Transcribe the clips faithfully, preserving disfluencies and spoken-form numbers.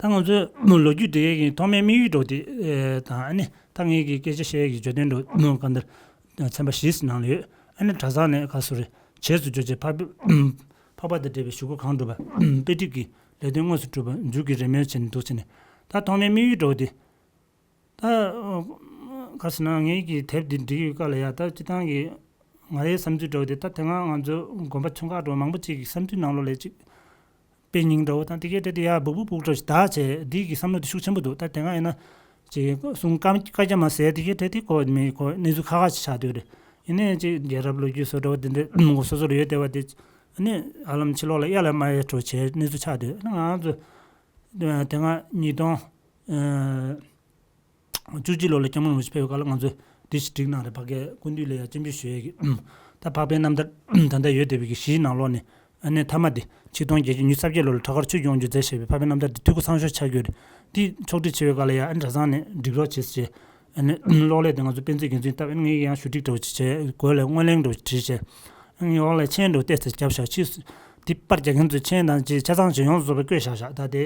ད་ང་ཚོའི་ལོ་རྒྱུས་འབྲི་ཡས་ཀྱི་ཐོག་མའི་དམིགས་ཡུལ་འདྲ་བོ་དེ་དང་། ཨ་ནི་ད་ངེད་ཀྱི་སྐད་ཆ་བཤད་ཡས་ཀྱི་བརྗོད་དོན་འདྲ་བོ་གང་ལྟར་ཚན་པ་བཞི་ནང་ལ་ཡོད། ཨ་ནི་གྲྭ་ཚང་ནས་ག་སོ་རེ་བྱེས་སུ་འགྱུར་བྱས་འཕགས་པའི་འཕགས་པ་དང་འབྲེལ་བའི་གཞུག་གུ་གང་བསྒྲུབས་པ། དཔེ་སྒྲིག་གི་ལས་དོན་དངོས་སུ་སྒྲུབ་པ་མཇུག་གི་རེ་སྨོན་བྱས་ནས་འདུག་བྱས་ནས། ད་ཐོག་མའི་དམིགས་ཡུལ་འདྲ་བོ་དེ། ད་ག་ཟེར་ན་ངེད་ཀྱི་དེབ་འདི་འབྲི་ཡོད་སྐབས་ལ་ཡ། ད་སྤྱིར་བཏང་གི་ང་རའི་བསམ་ཚུལ་འདྲ་བོ་དེ། ད་དེ་སྔ་ང་ཚོ་དགོན་པ་ཆུང་ཁག་འདྲ་བོ་མང་པོ་ཅིག་གི་བསམ་ཚུལ་ནང་ལོགས་ལ་ཅིག་དཔེ་རྙིང་འདྲ་བོ་དང་དེ་གའི་གྲས་དེ་ཡ་སྦུག་སྦུག་སྦུག་འདྲ་བོ་ཞིག་བདག་བྱས་འདི་གི་བསམ་བློ་དེ་ཤུགས་ཆེན་པོ་འདུག་ད་དེ་སྔ་ཡིན་ན་ཅིག་གསུང་བཀའ་བཀའ་རྒྱ་མ་ཟེར་དེ་གའི་གྲས་དེ་གོ་མི་གོ་གནས་ཚུལ་ཁག་ཁག་ཅིག་ཆགས་སྡོད་རེད། ཡིན་ནའི་ཅིག་རྒྱལ་རབས་ལོ་རྒྱུས་བཟོ་འདྲ་བོ་དེ་འདྲ་སོ་སོ་ལ་ཡོད་བསྡད་པ་དེ། ཨ་ནི་ཧ་ལམ་ཕྱི་ལོགས་ལ་གཡར་ལ་མ་གཡར་འདྲ་བོ་བྱས་གནས་ཚུལ་ཆགས་སྡོད། ཨ་ནི་ང་ཚོ་དེ་སྔ་ཉིས་སྟོང་བཅུ་གཅིག་ལོ་ལ་སྐྱབས་མགོན་རིན་པོ་ཆེ་ཕེབས་པའི་སྐབས་ལ་ང་ཚོས་འདི་ཞིག་བསྒྲིགས་གནང་རེད། ཕ་གིའི་སྐུ་མདུན་ལ་ཡང་སྤྱན་འབུལ་ཞུ་ཡས་ཀྱི། ད་འཕགས་པའི་རྣམ་ཐར་ད་ལྟ་ཡོད་བསྡད་པའི་གི་གཞིའི་ནང་ལོགས་ནས། ཨ་ནི་མཐའ་མ་དེ་ཆིག་སྟོང་བརྒྱད་བརྒྱ་ཉི་ཤུ་རྩ་བརྒྱད་ལོ་ལ་བྲག་དཀར་ཆོས་ཀྱི་དབང་ཕྱུག་མཛད་བཞག་པའི་འཕགས་པའི་རྣམ་ཐར་དེ་འཐུས་སྒོ་ཚང་ཤོས་ཆགས་ཀྱི་ཡོད་རེད། དེ་ཕྱོགས་སྒྲིག་བྱེད་པའི་སྐབས་ལ་ཡང་ཨ་ནི་གྲྭ་ཚང་ནས་སྒྲིག་རོགས་བྱེད་ཟེར། ཨ་ནི་གློག་ཀླད་དེ་ང་ཚོ་དཔེ་མཛོད་འགན་འཛིན་སྟབས། ཨ་ནི་ངས་ཡང་ཞུ་སྒྲིག་འདྲ་བོ་ཅིག་བྱས། སྒོ་ལ་སྔོན་གླེང་འདྲ་བོ་བྲིས་བྱས། ཨ་ནི་འོག་ལ་མཆན་འདྲ་བོ་ཏོག་ཙམ་བརྒྱབ་བཞག་ཕྱིས་སུ་དེ་པར་རྒྱག་མཁན་ཚོའི་མཆན་དང་ཅིག་ཆ་ཚང་ཇེ་ཡོངས་སུ་རྫོགས་པ་བཀོད་བཞག་བཞག་ད་དེ་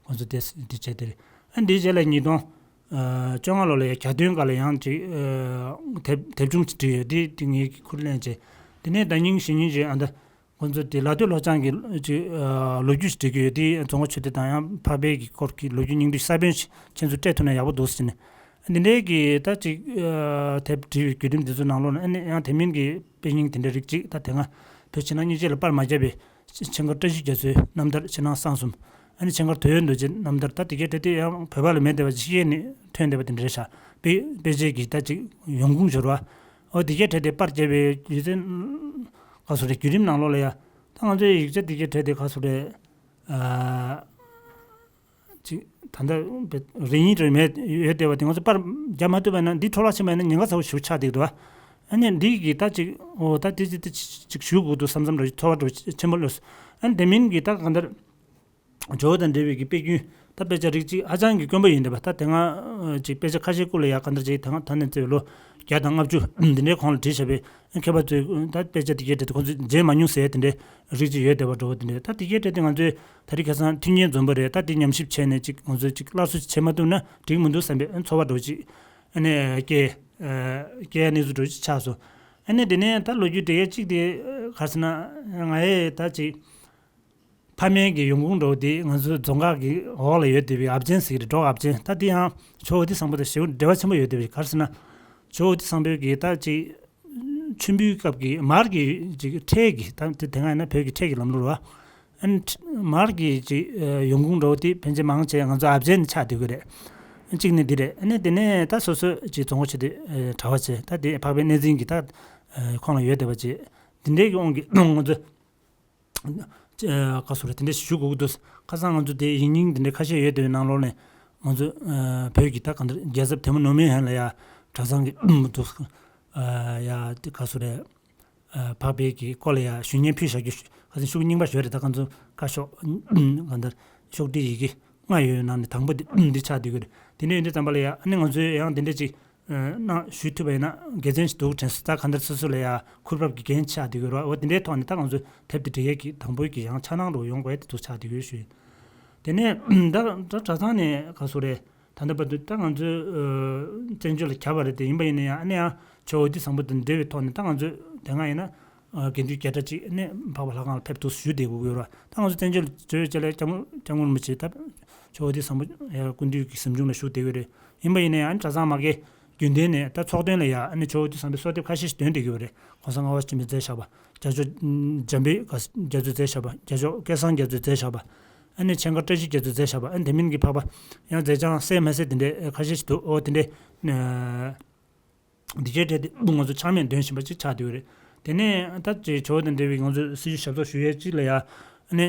ཁོང་ཚོ་དེ་འདི་བྱས་དེ་རེད། ཨ་འདིའི་རྗེས་ལ་ཉིས་སྟོང་བཅོ་ལྔ་ལོ་ལ་ཡང་གྱ་སྟོན་སྐབས་ལ་ཡང་ཅིག་དེབ་དེབ་ཆུང་ཅིག་བྲིས་ཡོད། དེ་དེ་ངས་ཁུར་ལེན་བྱས། དེ་ནས་ཟླ་ཉིན་གཞེས་ཉིན་ཅིག་ཨ་ད་ཁོང་ཚོ་དེ་ལ་སྟོད་ལྷོ་བྱང་གི་ཅིག་ལོ་རྒྱུས་ཤིག་བྲིས་ཀྱི་ཡོད། དེ་རྫོང་དཀར་ཆོས་སྡེ་དང་ཡང་འཕགས་པའི་གི་སྐོར་གྱི་ལོ་རྒྱུས་སྙིང་བསྡུས་ས་བོན་ཞིག་ཁྱེད་ཚོས་སྤྲད་ཐུབ་ན་ཡག་པོ་འདུག་ཟེར་ནས། འདི་འདྲའི་གི་ད་ཅིག་དེབ་བྲིས་པའི་བརྒྱུད་རིམ་འདི་ཚོ་ནང་ལོགས་ནས། ཨ་ནི་ཡང་དེ་མིན་གྱི་དཔེ་རྙིང་དེ་འདྲ་རིགས་ཅིག་ད་དེ་སྔ་བོད་ཕྱི་ནང་གཉིས་ཆར་ལ་པར་མ་བརྒྱབ་པའི་ཆེ་མཁར་བཀྲ་ཤིས་རྒྱ་མཚོའི་རྣམ་ཐར་ཕྱི་ནང་གསང་གསུམ། ཨ་ནི་ཆེ་མཁར་དོལ་པོའི་མདོ་རྒྱུད་རྣམ་ཐར། ད་དེ་གའི་གྲས་དེ་ཡང་བོད་པ་ལ་མེད་བསྡད་པ་ཅིག་ཤེས་ནས་ཐོན་བསྡད་པ་དེ་འདྲ་རེད་ཤག་དཔེ་དཔེ་ཆའི་གི་ད་ཅིག་ཡོང་ཁུངས་འབྱོར་བ། འོ་དེ་གའི་གྲས་དེ་པར་བརྒྱབ་པའི་རྒྱུ་མཚན་ག་སོ་རེད། བརྒྱུད་རིམ་ནང་ལོགས་ལ་ཡ། ད་ང་ཚོའི་ཡིག་ཆ་དེ་གའི་གྲས་དེ་ག་སོ་རེད། ཨ། ཅིག་ད་ལྟ་རེ་ཡིན་རེ་མེད་ཡོད་བསྡད་པ་དེ་ང་ཚོ་པར་རྒྱག་མ་ཐུབ་པ་ན། འདི་འཕྲོ་བརླག་ཕྱིན་པ་ན་ཉེན་ཁ་ཚ་པོ་ཞིག་ཆགས་བསྡད་འདུག་ཨ་ནི་འདི་གི་ད་ཅིག་འོ་ད་དེ་ཅིག་དེ་ཅིག་ཞུ་དགོས་འདུག་བསམ་བསམ་འདྲ་ཚོར་བ་འདྲ་ཆེན་པོ་སླེབས་སོང་། ཨ་ནི་དེ་མིན་གྱི་ད་གང་ལྟར་ཇོ་བོ་དང་འབྲེལ་བའི་གི་དཔེ་རྒྱུན་ད་དཔེ་ཆ་རིགས་ཅིག་ཧ་ཅང་གི་དཀོན་པོ་ཡིན་བསྡད་པ། ད་དེ་སྔ་ཅིག་དཔེ་ཆ་ཁ་ཤས་སྐུ་ལ་ཡ་གང་ལྟར་ཅིག་ད་ད་ནས་བརྩིས་པའི་ལོ་བརྒྱ་དང་ལྔ་བཅུ་འདི་འདྲའི་གོང་ལ་བྲིས་བཞག་པའི། མཁས་པ་ཚོས་ད་དཔེ་ཆ་དེ་གའི་གྲས་དེ་ཁོང་ཚོས་མཇལ་མ་མྱོང་ཟེར་དེ་འདྲའི་རིགས་ཅིག་ཡོད་བསྡད་པ་འདྲ་བོ་དེ་འདྲའི། ད་དེ་གའི་གྲས་དེ་ང་ཚོས་ད་རིང་ཁ་སང་མཐུན་རྐྱེན་འཛོམས་པ་རེད། ད་དེ་ཉམས་ཞིབ་བྱས་ནས་ཅིག་ང་ཚོས་ཅིག་སླར་གསོ་ཅིག་བྱེད་མ་ཐུབ་ན་འགྲིག་མི་འདུག་བསམ་པའི་ཚོར་བ་འདྲ་བོ་ཅིག་ཨ་ནི་སྐྱེ་སྐྱེ་ཡ་གནས་ཚུལ་འདྲ་བོ་ཅིག་ཆགས་སོང་། ཨ་ནི་དེ་ནས་ད་ལོ་རྒྱུས་འབྲི་ཡ་གཅིག་དེ་ག་རེ་ཟེར་ན། ང་ཡི་ད་ཅིག་ཕ་མེས་ཀྱི་ཡོང་ཁུངས་འདྲ་བོ་དེ་ང་ཚོའི་རྫོང་ཁག་གི་འོག་ལ་ཡོད་བསྡད་པའི་ཨབ་ཆེན་ཟེར་གྱི་རེད། འབྲོག་ཨབ་ཆེན། ད་དེ་ཡང་ཇོ་བོ་དྷི་སམ་བྷུ་ཏ་ཞེ་པོ་འབྲེལ་བ་ཆེན་པོ་ཡོད་བསྡད་པའི། ག་རེ་ཟེར་ན། ཇོ་བོ་དྷི་སམ་བྷུ་ཏ་གི་ད་ཅིག་མཆོད་འབུལ་སྐབས་ཀྱི་མར་གྱི་ཅིག་ཁྲལ་གྱི། ད་དེ་དེ་སྔ་ཡིན་ན་བོད་ཀྱི་ཁྲལ་གྱི་ལམ་ལུགས་རེད་བ། ཨ་ནི་མར་གྱི་ཅིག་ཡོང་ཁུངས་འདྲ་བོ་དེ་ཕན་ཆད་མང་ཆེ་ང་ཚོ་ཨབ་ཆེན་ནས་ཆགས་བསྡད་ཀྱི་རེད། གཅིག་ནི་འདི་རེད། ཨ་ནི་དེ་ནས་ད་སོ་སོས་ཅིག་རྫོང་ཁོ་ཆེ་དེ་གྲྭ་པ་བྱས། ད་དེ་འཕགས་པའི་གནས་འཛིན་གྱི་ད་ཁོངས་ལ་ཡོད་བསྡད་པ་བྱས། དེ་འདྲའི་གི་དབང་གིས་ང་ཚོ་ཨ་ག་སོ་རེད། དེ་འདྲ་ཞིག་ཞུ་དགོས་ཀྱི་འདུག་ཁ་སང་ང་ཚོ་དེ་ཡིག་རྙིང་དེ་འདྲ་ཁ་ཤས་ཡོད་བསྡད་པའི་ནང་ལོགས་ནས་ང་ཚོ་ཨ་བོད་ཀྱི་ད་གང་ལྟར་རྒྱལ་ཚབ་དེ་མོ་ནོར་མེད་ཧན་ལ་ཡ་གྲྭ་ཚང་གི་འདུག་ཨ་ཡ་དེ་ག་སོ་རེད། ཨ་འཕགས་པའི་གི་སྐོར་ལ་ཡ་ཞུ་སྙན་ཕུལ་བཞག་རྒྱུ་ཁ་སང་ཤོག་རྙིང་པ་ཞིག་ཡོད་རེད། ད་ང་ཚོ་བཀའ་ཤོག་གང་ལྟར་ཤོག་དྲིལ་ཡི་གེ་ལྔ་ཡོད་པའི་ནང་ནས་དང་པོ་འདི་འདི་ཆགས་བསྡད་ཀྱི་རེད། དེ་འདྲ་ཡིན་དུས་ཙམ་པ་ལ་ཡ་ཨ་ནི་ང་ཚོས་ཡང་དེ་འདྲ་ཅིག་ཨ་གནང་ཞུ་ཐུབ་པ་ཡིན་ན་དགེ་མཚན་ཞིག་འདུག་དྲན་སོང་། ད་གང་ལྟར་སོ་སོ་ལ་ཡ་ཁུར་ཕབ་ཀྱི་འགན་ཆགས་བསྡད་ཀྱི་རེད་བ། འོ་དེ་འདྲའི་ཐོག་ནས་ད་ང་ཚོས་དེབ་དེ་འབྲི་ཡས་ཀྱི་དང་པོའི་གི་ཡང་འཆར་སྣང་རུ་ཡོང་དགོས་དེ་འདུག་ཆགས་བསྡད་ཀྱི་ཡོད་ཞུ་ཡིན། དེ་ནས་ད་ད་གྲྭ་ཚང་ནས་ག་སོ་རེད། ད་ལྟ་བར་དུ་ད་ང་ཚོའི་ཨ་བཙན་བྱོལ་ལ་ཁྱབ་པ་རེད། དེ་ཡིན་པ་ཡིན་ན་ཡང་ཨ་ནི་ཡང་ཇོ་བོ་དྷི་སམ་བྷུ་ཏ་དང་འབྲེལ་བའི་ཐོག་ནས་ད་ང་ཚོས་དེ་སྔ་ཡིན་ན་ཨ་དགེ་འདུན་བརྒྱ་ཕྲག་གཅིག་ཨ་ནི་འཕགས་པ་ལྷ་ཁང་ལ་ཕེབས་འདུག་ཞུ་བསྡད་དགོས་ཀྱི་ཡོད་རེད་བ། ད་ང་ཚོ་བཙན་བྱོལ་བྱོས་བྱས་ལ་སྐྱབས་མགོན་སྐྱབས་མགོན་རིན་པོ་ཆེ་ད་ཇོ་བོ་དྷི་སམ་བྷུ་ཡ་སྐུ་མདུན་གྱི་གཟིམ་ཆུང་ལ་བཞུགས་བསྡད་ཀྱི་རེད། ཡིན་པ་ཡིན་ན་ཡང་ཨ་ནི་གྲྭ་ཚང་མ་གི་རྒྱུན་ལྡན་ནས་ད་ཚོགས་ཐུན་ལ་ཡ་ཨ་ནི་ཇོ་བོ་དྷི་སམ་བྷུའི་གསོལ་འདེབས་ཁ་ཤས་ཤིག་འདོན་བསྡད་ཀྱི་ཡོད་རེད། གོང་ས་ལྔ་པ་ཆེན་པོས་མཛད་བཞག་པ། རྒྱ་མཚོ་འཇམ་དཔལ་རྒྱ་མཚོས་མཛད་བཞག་པ། རྒྱ་མཚོ་སྐལ་བཟང་རྒྱ་མཚོས་མཛད་བཞག་པ། ཨ་ནི་ཆེ་མཁར་བཀྲ་ཤིས་རྒྱ་མཚོས་མཛད་བཞག་པ། ཨ་ནི་དེ་མིན་གྱི་འཕགས་པ་ཡང་མཛད་བྱང་གསལ་མ་གསལ་དེ་འདྲའི་ཁ་ཤས་ཤིག་འདུག་འོ་དེ་འདྲའི་འདི་གའི་གྲས་དེ་ང་ཚོ་ཆག་མེད་འདོན་བཞིན་པ་ཅིག་ཆགས་བསྡད་ཡོད་རེད། དེ་ནས་ད་ཅིག་ཇོ་བོ་དང་འབྲེལ་བའི་ང་ཚོས་སྲི་ཞུ་ཞབས་ཏོག་ཞུ་ཡས་ཅིག་ལ་ཡ་ཨ་ནི་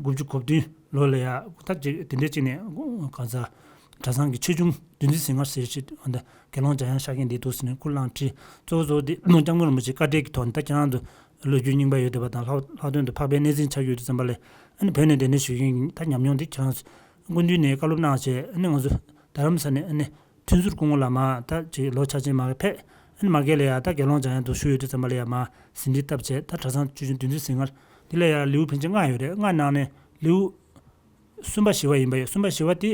དགུ་བཅུ་གོ་བདུན་ལོ་ལ་ཡ་ད་ཅིག་དེ་འདྲའི་ཅིག་ནས་གང་ཟག་གྲྭ་ཚང་གི་ཆོས་འབྱུང་བདུན་ཚིགས་ཟིལ་དངར་ཟེར་ཞིག་ཨ་ནི་དགེ་སློང་འཇམ་དབྱངས་ཤཱཀྱ་འདི་འདུག་ཟེར་ནས་ཁུར་བླངས་བྲིས། གཙོ་བོ་གཙོ་བོ་དེ་སྐྱབས་མགོན་རིན་པོ་ཆེ་བཀའ་དྲིན་གྱི་ཐོག་ནས་ད་ཁྱེད་རང་ཚོ་ལོ་རྒྱུས་རྙིང་པ་ཡོད་བསྡད་པ་དང་ལྷག་ལྷག་དོན་དུ་འཕགས་པའི་གནས་འཛིན་ཆགས་ཡོད་དུས་ཙམ་པ་ལ་ཨ་ནི་བོད་ནས་འབྲེལ་གནས་ཞུ་མཁན་གྱི་ད་ཉམས་མྱོང་དེ་ཁྱེད་རང་ཚོ་སྐུ་མདུན་ནས་བཀའ་སློབ་གནང་བྱས་ཨ་ནི་ང་ཚོ་རྡ་རམ་ས་ནས་ཨ་ནི། ཐུན་ཟུར་སྐུ་ངོ་ལ་མར་ད་ཅིག་ལོ་ཆ་ཅན་མར་ཕེབས། ཨ་ནི་མ་གི་ལ་ཡ་ད་དགེ་སློང་འཇམ་དབྱངས་འདུག་བཞུགས་ཡོད་དུས་ཙམ་པ་ལ་ཡ་མར་ཟིན་བྲིས་བཏབ་བྱས་ད་གྲྭ་ཚང་ཆོས་འབྱུང་བདུན་ཚིགས་ཟིལ་དངར་དེ་ལ་ཡ་ལེའུ་ཕལ་ཆེར་ལྔ་ཡོད་རེད། ལྔ་ནང་ནས་ལེའུ་ གསུམ་པ་བཞི་པ་ཡིན་པ་ཡོད། གསུམ་པ་བཞི་པ་དེ་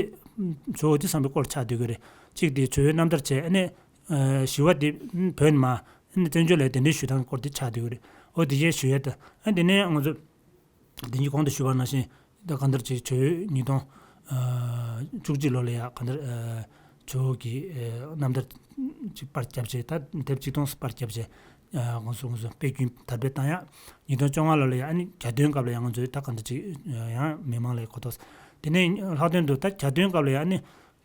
ཇོ་བོ་དྷི་སམ་བྷའི་སྐོར་ཆགས་བསྡད་ཀྱི་རེད། གཅིག་དེ་ཇོ་བོའི་རྣམ་ཐར་བྱས། ཨ་ནི་བཞི་པ་དེ་བོད་ནས་མར་ཨ་ནི་བཙན་བྱོལ་ལ་གདན་འདྲེན་ཞུ་སྟངས་སྐོར་དེ་ཆགས་བསྡད་ཀྱི་རེད། འོ་དེ་གས་ཞུ་ཡས་དང་། ཨ་དེ་ནས་ང་ཚོ་དེ་གཉིས་གོང་དུ་ཞུས་པ་ནང་བཞིན། ད་གང་ལྟར་ཅིག་ཇོ་བོའི་ཉིས་སྟོང་བཅུ་གཅིག་ལོ་ལ་ཡ་གང་ལྟར་ཇོ་བོ་གི་རྣམ་ཐར་ཅིག་པར་བརྒྱབ་བྱས། ད་དེབ་ཆིག་སྟོང་པར་བརྒྱབ་བྱས། ང་ཚོ་ང་ཚོ་དཔེ་རྒྱུན་དར་སྤེལ་བཏང་ཡ། ཉིས་སྟོང་བཅོ་ལྔ་ལོ་ལ་ཡ་ཨ་ནི་གྱ་སྟོན་སྐབས་ལ་ཡ་ང་ཚོས་ད་གང་ལྟར་ཅིག་ཡང་མི་མང་ལ་གོ་རྟོགས། དེ་ནས་ལྷག་དོན་དུ་ད་གྱ་སྟོན་སྐབས་ལ་ཡ་ཨ་ནི་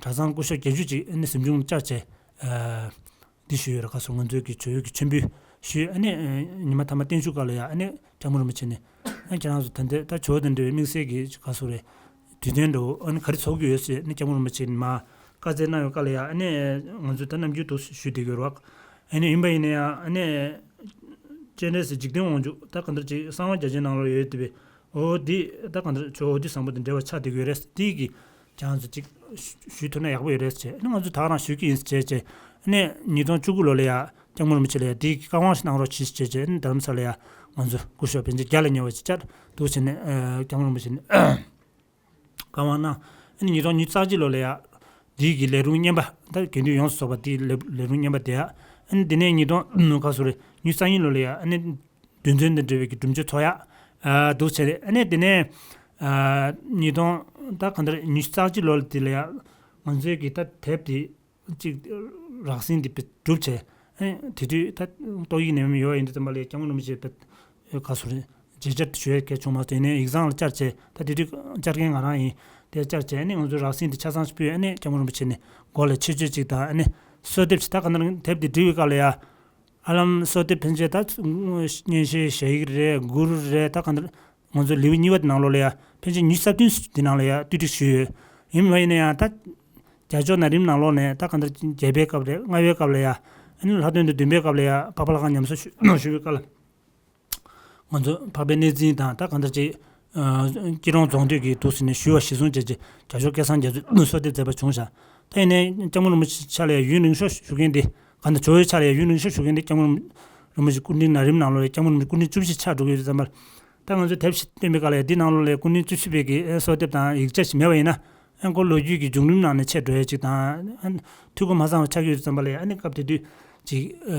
གྲྭ་ཚང་སྐུ་ཞབས་བརྒྱད་ཅུ་ཅིག་ཨ་ནི་གཟིམ་ཆུང་བཅར་བྱས། འདི་ཞུས་ཡོད་རེད། ཁ་སང་ང་ཚོའི་གི་ཇོ་བོའི་གི་མཆོད་འབུལ་ཞུས། ཨ་ནི་ཉི་མ་ཐ་མ་བརྟན་བཞུགས་སྐབས་ལ་ཡ་ཨ་ནི་སྐྱབས་མགོན་རིན་པོ་ཆེ་ནས། ཨ་ཁྱེད་རང་ཚོ་ད་ལྟ་ད་ཇོ་བོ་དང་འབྲེལ་བའི་དམིགས་བསལ་གྱི་ག་ཚོད་རེད། དུས་སྟོན་འདྲ་བོ་ཨ་ནི་ག་རེ་ཚོགས་ཀྱི་ཡོད་ཟེར་ནས་སྐྱབས་མགོན་རིན་པོ་ཆེ་ནས་མར་བཀའ་སྩལ་གནང་བའི་སྐབས་ལ་ཡ། ཨ་ནི་ང་ཚོས་ད་ནམ་རྒྱུན་དུ་ཞུས་བསྡད་ཀྱི་ཡོད་རེད་བ། ཨ་ནི་ཡིན་པ་ཡིན་ན་ཡང་ཨ་ནི་སྤྱན་རས་གཟིགས་འཇིག་རྟེན་དབང་ཕྱུག་ད་གང་ལྟར་ཅིག་གསང་བ་རྒྱ་ཆེན་ནང་ལོགས་ཡོད་དེ་བས། འོ་འདི་ད་གང་ལྟར་ཇོ་བོ་དྷི་སམ་བྷ་དང་འབྲེལ་བ་ཆགས་བསྡད་ཀྱི་ཡོད་རེད། འདི་གི་ཁྱེད་རང་ཚོ་ཅིག་ཞུ་ཞུ་ཐུབ་ན་ཡག་པོ་ཡོད་རེད་ཟེར། ཨ་ནི་ང་ཚོས་ད་ག་རང་ཞུ་གི་ཡིན་ཟེར་བྱས་བྱས། ཨ་ནི་ཉིས་སྟོང་བཅུ་དགུ་ལོ་ལ་ཡ་སྐྱབས་མགོན་རིན་པོ་ཆེ་ལ་ཡ་འདི་གི་བཀའ་དབང་ཞིག་གནང་རོགས་གྱིས་ཟེར་བྱས་བྱས། ཨ་ནི་རྡ་རམ་ས་ལ་ཡ་ང་ཚོ་སྐུ་ཞབས་པཎ་ཆེན་བརྒྱ་ལ་ཉེ་བ་ཅིག་བཅར་འདུག་བྱས་ནས་ཨ་སྐྱབས་མགོན་རིན་པོ་ཆེ་ནས་བཀའ་དབང་གནང་། ཨ་ནི་ཉིས་སྟོང་ཉི་ཤུ་རྩ་གཅིག་ལོ་ལ་ཡ་འདི་གི་ལས་རུང་བརྙན་པ། ད་དགེ་འདུན་ཡོངས་སུ་རྫོགས་པ་དེའི་ལས་ལས་རུང་བརྙན་པ་དེ་ཡ། ཨ་ནི་དེ་ནས་ཉིས་སྟོང་ག་ཚོད་རེད། ཉི་ཤུ་རྩ་གཉིས་ལོ་ལ་ཡ་ཨ་ནི་རྡུལ་ཚོན་དང་འབྲེལ་བའི་གི་སྒྲུབ་མཆོད་ཚོགས་ཡ། ཨ་འདུག་བྱས་རེད། ཨ་ནི་དེ་ནས་ཨ་ཉིས་སྟོང་ད་གང་ལྟར་ཉི་ཤུ་རྩ་གཅིག་ལོ་ལ་དེ་ལ་ཡ་ང་ཚོའི་གི་ད་དེབ་དེ་ཅིག་རགས་ཟིན་དེ་དཔེ་གྲུབ་བྱས། ཨ་ནི་དེ་དུས་ད་ཏོག་དབྱིབས་ནད་ཡམས་ཡོད་ཡིན་དུས་ཙམ་པ་ལ་ཡ་སྐྱབས་མགོན་རིན་པོ་ཆེ་དཔེ་ག་ཚོད་རེད། མཇལ་བཅར་ཞུ་ཡས་གལ་བྱུང་མ་སོང་། ཡིན་ནའི་ཡིག་ཚང་ལ་བཅར་བྱས། ད་དེ་དུས་བཅར་མཁན་ང་རང་ཡིན། དེ་བཅར་བྱས་ཨ་ནི་ང་ཚོས་རགས་ཟིན་དེ་ཆ་ཚང་ཞིག་ཕུལ། ཨ་ནི་སྐྱབས་མགོན་རིན་པོ་ཆེ་ནས་སྒོ་ལ་ཆོས་སྤྱོད་ཅིག་དང་། ཨ་ནི་གསོལ་འདེབས་ཤིག་ད་ག་ནང་དེབ་དེ་འབྲི་བའི་སྐབས་ལ་ཡ། ཨ་ལམ་གསོལ་འདེབས་ཕན་ཆད་ད་སྙན་ཞུ་ཞུ་ཡིག་རེད། མགུར་རེད། ད་ག་འདིར་ང་ཚོ་ལེའུ་གཉིས་པ་དེ་ནང་ལོགས་ལ་ཡ་ཕན་ཆད་ཉི་ཤུ་རྩ་བདུན་དེ་ནང་ལ་ཡ་བསྡུས་བསྒྲིགས་ཞུས་ཡོད། ཡིན་མ་ཡིན་ན་ཡང་ད་རྒྱ་ཕྱོགས་ན་རིམ་ནང་ལོགས་ནས་ད་ག་འདིར་བརྒྱད་པའི་སྐབས་རེད། ལྔ་པའི་སྐབས་ལ་ཡ། ཨ་ནི་ལྷག་དོན་དུ་བདུན་པའི་སྐབས་ལ་ཡ་འཕགས་པ་ལྷ་ཁང་ཉམས་གསོ་ཞུ་ཞུ་བའི་སྐབས་ལ། ང་ཚོ་འཕགས་པའི་གནས་འཛིན་དང་ད་གང་ལྟར་ཅིག་ཨ་སྐྱིད་གྲོང་རྫོང་སྡོད་ཀྱི་འདུག་ཟེར་ནས་ཞུ་བ་གཞིར་བཟུང་བྱས་རྗེས་རྒྱ་ཤོག་སྐལ་བཟང་རྒྱ་མཚོས་གསོལ་འདེབས་མཛད་པ་བྱུང་ཤག་ད་ཡིན་ནའི་སྐྱབས་མགོན་རིན་པོ་ཆེ་ཕྱག་ལ་ཡུན་རིང་ཤོས་བཞུགས་མཁན་དེ། གང་ལྟར་ཇོ་བོའི་ཕྱག་ལ་ཡུན་རིང་ཤོས་བཞུགས་མཁན་དེ་སྐྱབས་མགོན་རིན་པོ་ཆེ་སྐུ་ཕྲེང་ན་རིམ་ནང་ལོགས་ལ་སྐྱབས་མགོན་རིན་པོ་ཆེ་སྐུ་ཕྲེང་བཅུ་བཞི་ཆགས་འགྲོ་གི་ཡོད་དུས་ཙམ་པ་ལ། ད་ང་ཚོས་དེབ་ཞིག་བཏོན་པའི་སྐབས་ལ་ཡ་འདི་ནང་ལོགས་ལ་སྐུ་ཕྲེང་བཅུ་བཞི་པའི་གི་གསོལ་འདེབས་དང་ཡིག་ཆ་ཞིག་མེད་པ་ཡིན་ན། ཨ་ཁོ་ལོ་རྒྱུས་ཀྱི་བྱུང་རིམ་ནང་ནས་ཆད་འགྲོ་ཡ་ཅིག་དང་། ཨ་འཐུས་སྒོ་མ་ཚང་བ་ཆགས་ཀྱི་ཡོད་དུས་ཙམ་པ་ལ་ཡ། ཨ་ནི་སྐབས་དེ་དུས་ཅིག་ཨ་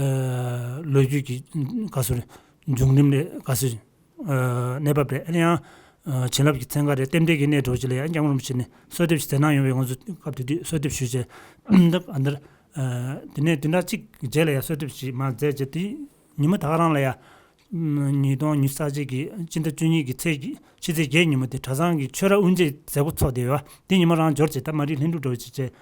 ལོ་རྒྱུས་ཀྱི་ག་ཚོད་རེད། བྱུང་རིམ་རེད། ག་ཚོད་ཨ་གནས་བབ་རེད། ཨ་ནི་ཡང་ཨ་བྱིན་རླབས་ཀྱི་ཚན་ཁག་རེད། རྟེན་འབྲེལ་གྱི་གནས་འགྲོ་ཅིག་ལ་ཡང་སྐྱབས་མགོན་རིན་པོ་ཆེ་ནས་གསོལ་འདེབས་ཤིག་མཛད་གནང་ཡོང་བས་ང་ཚོ་སྐབས་དེ་དུས་གསོལ་འདེབས་ཞུས་བྱས། ད་ཨ་འདིར་ཨ་དེ་ནས་བདུན་ཕྲག་གཅིག་རྗེས་ལ་ཡང་གསོལ་འདེབས་ཤིག་མར་མཛད་བྱས། དེ་ཉིན་མོ་ད་ག་རང་ལ་ཡང་ཉིས་སྟོང་ཉི་ཤུ་རྩ་གཅིག་གི་སྤྱི་ཟླ་བཅུ་གཉིས་ཀྱི་ཚེས་ཀྱི་ཕྱི་ཚེས་བརྒྱད་ཉིན་མོ་དེ་གྲྭ་ཚང་གི་ཆོས་ར་དབུ་འབྱེད་མཛད་སྒོ་ཚོགས་བསྡད་ཡོད། དེ་ཉིན་མོ་རང་འབྱོར་བྱས་ད་མ་རིག་ལྷུན་གྲུབ་འདྲ་བོ་ཅིག་བྱས།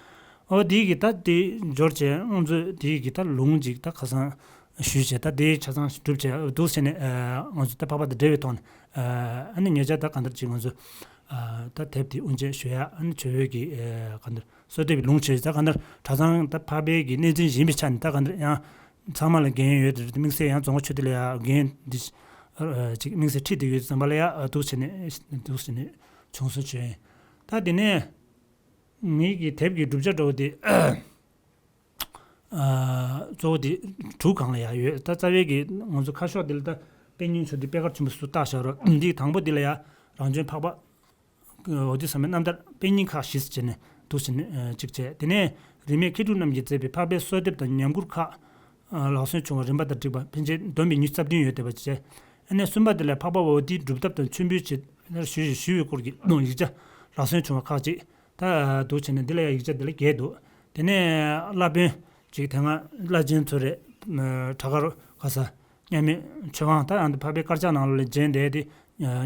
ཨོ་དེ་གི་ད་དེ་འབྱོར་བྱས་ང་ཚོས་དེ་གི་ད་ལུང་ཅིག་ད་ཁ་སང་ཞུས་བྱས། ད་དེ་ཆ་ཚང་ཞིག་གྲུབ་བྱས་འདུག་ཟེར་ནས། ཨ་ང་ཚོ་ད་འཕགས་པ་དང་འབྲེལ་བའི་ཐོག་ནས་ཨ་ནི་ཉེ་ཆར་ད་གང་ལྟར་ཅིག་ང་ཚོ་ཨ་ད་དེབ་དེ་དབུ་འབྱེད་ཞུ་ཡ། ཨ་ནི་ཇོ་བོའི་གི་ཨ་གང་ལྟར་གསོལ་འདེབས་ཀྱི་ལུང་བྱས། ད་གང་ལྟར་གྲྭ་ཚང་ད་འཕགས་པའི་གི་གནས་འཛིན་ཡིན་པའི་ཆ་ནས་ད་གང་ལྟར་ཡང་ཚང་མ་ལ་འགན་ཡོད་དེ་རེད། དམིགས་བསལ་ཡང་རྫོང་དཀར་ཆོས་སྡེ་ལ་ཡང་འགན་འདི་ཨ་ཅིག་དམིགས་བསལ་ཁྲིད་དེ་ཡོད་དུས་ཙམ་པ་ལ་ཡང་འདུག་བྱས་ནས་འདུག་བྱས་ནས་བྱུང་སོང་བྱས་ཡིན། ད་དེ་ནས་ངེད་ཀྱི་དེབ་ཀྱི་གྲུབ་ཆ་འདྲ་བོ་དེ་ཨ་གཙོ་བོ་དེ་དྲུག་སྒང་ལ་ཡང་ཡོད། ད་རྩ་བའི་གི་ང་ཚོ་ཁ་ཕྱོགས་དེ་ལ་ད་དཔེ་རྙིང་ཚོ་དེ་པད་དཀར་ཆེན་པོ་སུ་བཏགས་བཞག་རོགས། འདི་དང་པོ་དེ་ལ་ཡང་རང་བྱོན་འཕགས་པ་འོ་དེ་ཚང་མའི་རྣམ་ཐར་དཔེ་རྙིང་ཁག་བཞི་ཟེར་བྱས་ནས་འདུག་བྱས་ནས་ཨ་གཅིག་བྱས། དེ་ནས་རིས་མེད་མཁས་གྲུབ་རྣམས་ཀྱིས་མཛད་པའི་འཕགས་པའི་གསོལ་འདེབས་དང་ཉམས་མགུར་ཁག་ཨ་ལག་སོན་བྱུང་བ་རིམ་པ་དང་བསྒྲིགས་པ་ཕན་ཆད་བསྡོམས་པས་ཉི་ཤུ་རྩ་བདུན་ཡོད་བསྡད་པ་བྱས། ཨ་ནས་གསུམ་པ་དེ་ལ་འཕགས་པ་འོ་དེའི་སྒྲུབ་ཐབས་དང་མཆོད་འབུལ་བྱེད་ལྟར་ཞུས་ཞེས་ཞུ་བའི་སྐོར་གྱི་ཡིག་ཆ་ལག་སོན་བྱུང་བ་ཁག་ཅིག་ད་འདུག་བྱས་ནས་འདི་ལ་ཡང་ཡིག་ཆ་འདི་ལ་བརྒྱད་འདུག་དེ་ནས་བླ་དཔོན་ཅིག་དེ་སྔ་བླ་ཆེན་ཚོ་རེད། བྲག་དཀར་ག་ས་མཉམ་མེད་ཆོས་དབང་། ད་ཨ་འདི་འཕགས་པའི་དཀར་ཆག་ནང་ལོགས་ལ་མཇལ་བསྡད་དེ་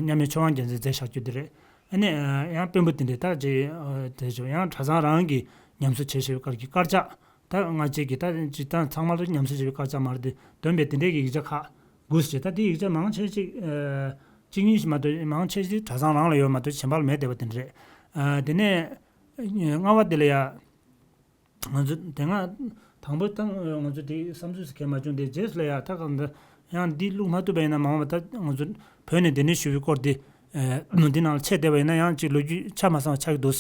མཉམ་མེད་ཆོས་དབང་རྒྱལ་མཚན་མཛད་བཞག་རྒྱུ་དེ་རེད། ཨ་ནི་ཡང་དཔོན་པོ་དེ་འདྲས་ད་ཅིག་དེ་ཚོ་ཡང་གྲྭ་ཚང་རང་གིས་ཉམས་གསོ་བྱས་བཞག་པའི་སྐོར་གྱི་དཀར་ཆག་ད་སྔ་རྗེས་ཀྱི་ད་སྤྱིར་བཏང་ཚང་མ་ལ་ཉམས་གསོ་བྱས་པའི་དཀར་ཆག་མ་རེད་དེ། བསྡོམས་པས་དེ་འདྲས་ཀྱི་ཡིག་ཆ་ཁག་དགུ་ཞེས། ད་དེ་ཡིག་ཆ་མང་ཆེ་ཅིག་ཨ་གཅིག་གཉིས་ཤིག་མ་གཏོགས་མང་ཆེ་ཅིག་གྲྭ་ཚང་རང་ལ་ཡོད་མ་གཏོགས་གཞན་པ་ལ་མེད་བསྡད་པ་དེ་འདྲ་རེད། ཨ་དེ་ནས་ལྔ་པ་དེ་ལ་ཡ་ང་ཚོ་དེ་སྔ་དང་པོ་ད་ང་ཚོ་དེ་བསམ་ཚུལ་ཟེར་མཁན་མ་བྱུང་། དེ་རྗེས་སུ་ལ་ཡ་ད་གང་ལྟར་ཡང་འདི་བླུག་མ་ཐུབ་པ་ཡིན་ན་མ་འོངས་པ་ད་ང་ཚོ་བོད་ནས་གདན་འདྲེན་ཞུ་བའི་སྐོར་དེ་ཨ་འདི་ནང་ལ་ཆད་བསྡད་པ་ཡིན་ན་ཡང་ཅིག་ལོ་རྒྱུས་ཆ་མ་ཚང་བ་ཆགས་ཀྱི་འདུག་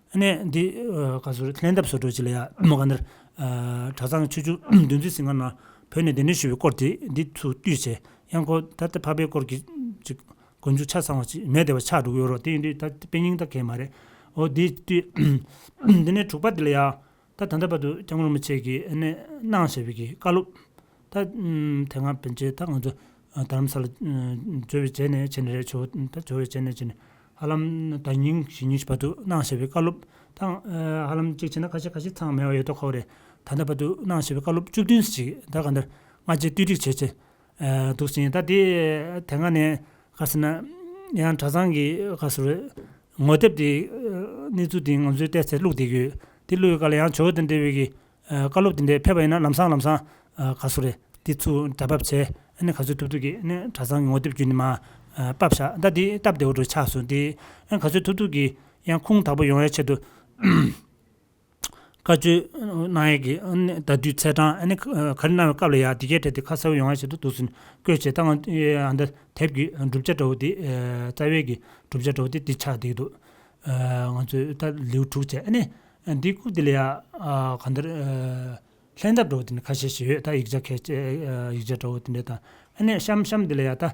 ཨ་ནས་འདི་ཨ་ག་ཚོད་རེད། ལྷན་ཐབས་བཟོ་འདྲ་ཅིག་ལ་ཡ་མོ་ག་འདིར་ཨ་གྲྭ་ཚང་གི་ཆོས་བརྒྱུད་འདུལ་འཛིན་ཟིན་ཁང་ནང་བོད་ནས་གདན་འདྲེན་ཞུ་བའི་སྐོར་དེ་འདི་ཚུར་བཏུས་བྱས། ཡང་ཁོ་ད་ལྟ་འཕགས་པའི་སྐོར་གྱི་ཅིག་ མགོ་མཇུག་ཆ་ཚང་བ་ཅིག་མེད་བསྡད་པ་ཆགས་འགྲོ་གི་ཡོད་རེད། དེ་ཡིན་དུས་ད་དཔེ་རྙིང་ད་གས་མ་རེད། འོ་དེ་དུས་འདི་ནས་དྲུག་པ་འདི་ལ་ཡ། ད་ད་ལྟ་བར་དུ་སྐྱབས་མགོན་རིན་པོ་ཆེ་གིས་ཨ་ནི་གནང་བཞག་པའི་གི་བཀའ་སློབ། ད་ཨམ་དེ་སྔ་ཕན་ཆད་ད་ང་ཚོ་ཨ་རྡ་རམ་ས་ལ་ཨ་འབྱོར་བའི་རྗེས་ནས་བྱས་ནས་རེད། ཇོ་ད་ཇོ་བོའི་རྗེས་ནས་བྱས་ནས་ཧ་ལམ་ཟླ་ཉིན་བཞི་ཉིན་ཞིག་བར་དུ་གནང་བཞག་པའི་བཀའ་སློབ་དང་ཨ་ཧ་ལམ་གཅིག་བྱས་ན་ཁ་ཤས་ཁ་ཤས་ཚང་མེད་པ་ཡོད་དོ་ཁོ་རེད། ད་ལྟ་བར་དུ་གནང་བཞག་པའི་བཀའ་སློབ་བཅུ་བདུན་ཞིག་ད་ག་འདིར་སྔ་རྗེས་བསྡུ་སྒྲིག་བྱས་བྱས། ཨ་འདུག་ཟིན། ད་དེ་དེ་སྔ་ནས་ག་ཟེར་ན་ཡང་གྲྭ་ཚང་གི་ག་ཟེར་རེད། ངོ་དེབ་དེ་ཨ་གནས་ཚུལ་དེ་ང་ཚོའི་ཏོག་ཙམ་བླུགས་བསྡད་ཀྱི་ཡོད། དེ་བླུགས་ཡོད་སྐབས་ལ་ཡང་ཇོ་བོ་དང་འབྲེལ་བའི་གི་ཨ་བཀའ་སློབ་དེ་འདྲ་ཕེབས་པ་ཡིན་ན་ལམ་སང་ལམ་སང་ཨ་ག་ཟེར་རེད། དེ་ཚུར་སྒྲ་ཕབ་བྱས་ཨ་ནི་ག་ཚོད་ཐུབ་ཐུབ་ཀྱིས་ཨ་ནི་གྲྭ་ཚང་གི་ངོ་དེབ་བརྒྱུད་ནས་མར་ཨ་ཕབ་བཞག་ད་དེ་སྟབས་བདེ་བོ་འདྲ་ཆགས་སོང་། དེ་ཨ་ག་ཚོད་ཐུབ་ཐུབ་ཀྱིས་ཡང་ཁུངས་དག་པོ་ཡོང་ཡ་ཆེད་དུ། བཀའ་ཆོས་གནང་ཡས་ཀྱི་ཨ་ནི་ཟླ་དུས་ཚེས་གྲངས་ཨ་ནི་ག་རེ་གནང་བའི་སྐབས་ལ་ཡ་དེ་གའི་གྲས་དེ་ཁ་གསལ་པོ་ཡོང་ཡ་ཆེད་དུ་འདུག་ཟིན་བཀོད་བྱས། ད་ང་ཨ་འདི་དེབ་ཀྱི་གྲུབ་ཆ་འདྲ་བོ་དེ་ཨ་རྩ་བའི་གི་གྲུབ་ཆ་འདྲ་བོ་དེ་འདི་ཆགས་བསྡད་འདུག་ཨ་ང་ཚོས་ད་ལེའུ་དྲུག་བྱས་ཨ་ནི་འདི་སྐུབ་དེ་ལ་ཡ་ཨ་གང་ལྟར་ཨ་ལྷན་ཐབས་འདྲ་བོ་དེ་ནི་ཁ་ཤས་ཤིག་ཡོད། ད་ཡིག་ཆ་ཁས་ཨ་ཡིག་ཆ་འདྲ་བོ་དེ་འདྲ་དང་ཨ་ནི་གཤམ་གཤམ་དེ་ལ་ཡ་ད་ཨ་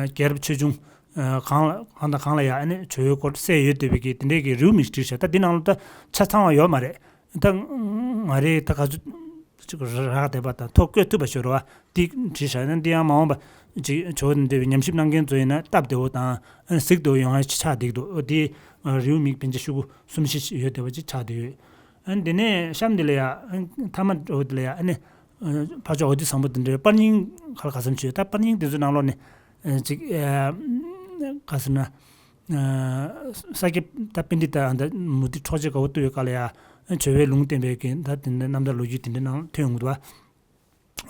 རྒྱལ་རབས་ཆོས་འབྱུང་ཨ་གང་ལ་གང་དང་གང་ལ་ཡ་ཨ་ནི་ཇོ་བོའི་སྐོར་གསལ་ཡོད་བསྡད་པའི་གི་དེ་འདྲའི་གི་རེའུ་མིག་བྲིས་ཤག་ད་འདི་ནང་ལ་ད་ཆ་ཚང་བ་ཡོད་མ་རེད། ད་ང་རེ་ད་ག་ཚོད་ཅིག་རག་བསྡད་པ་དང་ཐོ་བཀོད་ཐུབ་པ་ཞིག་རེད་བ། འདི་བྲིས་ཤག་ན་འདི་ཡང་མ་འོངས་པ་ཅིག་ཇོ་བོ་དང་འབྲེལ་བའི་ཉམས་ཞིབ་གནང་མཁན་ཚོ་ཡིན་ན་སྟབས་བདེ་བོ་དང་ཨ་ནི་གཟིགས་བདེ་བོ་ཡོང་ཡ་ཅིག་ཆགས་བསྡད་འདུག་འདི་ཨ་རེའུ་མིག་ཕན་ཆད་ཤོག་གུ་གསུམ་བཞི་ཡོད་བསྡད་པ་ཅིག་ཆགས་བསྡད་ཡོད། ཨ་ནི་དེ་ནས་གཤམ་འདི་ལ་ཡ་ཨ་ནི་མཐའ་མ་འདྲ་བོ་འདི་ལ་ཡ་ཨ་ནི་ཨ་ཕར་ཕྱོགས་འོད་ཐིག་བཟང་པོ་འདི་འདྲའི་པར་རྙིང་ག་ལ་ག་ཙམ་བྱོས། ད་པར་རྙིང་འདི་ཚོའི་ནང་ལོགས་ནས་ཨ་ཅིག་ཨ་ག་ཟེར་ན་ཨ་ས་སྐྱ་ད་པཎྜི་ཏ་ཨ་ད་མུ་ཏིག་འཕྲོག་བྱེད་དགའ་བོ་བཏུ་བའི་སྐབས་ལ་ཡ་ཨ་ཇོ་བོའི་ལུང་བསྟན་པའི་གི་ད་དེ་འདྲ་རྣམ་ཐར་ལོ་རྒྱུས་དེ་འདྲའི་ནང་ཐོན་ཡོང་གི་འདུག་བ།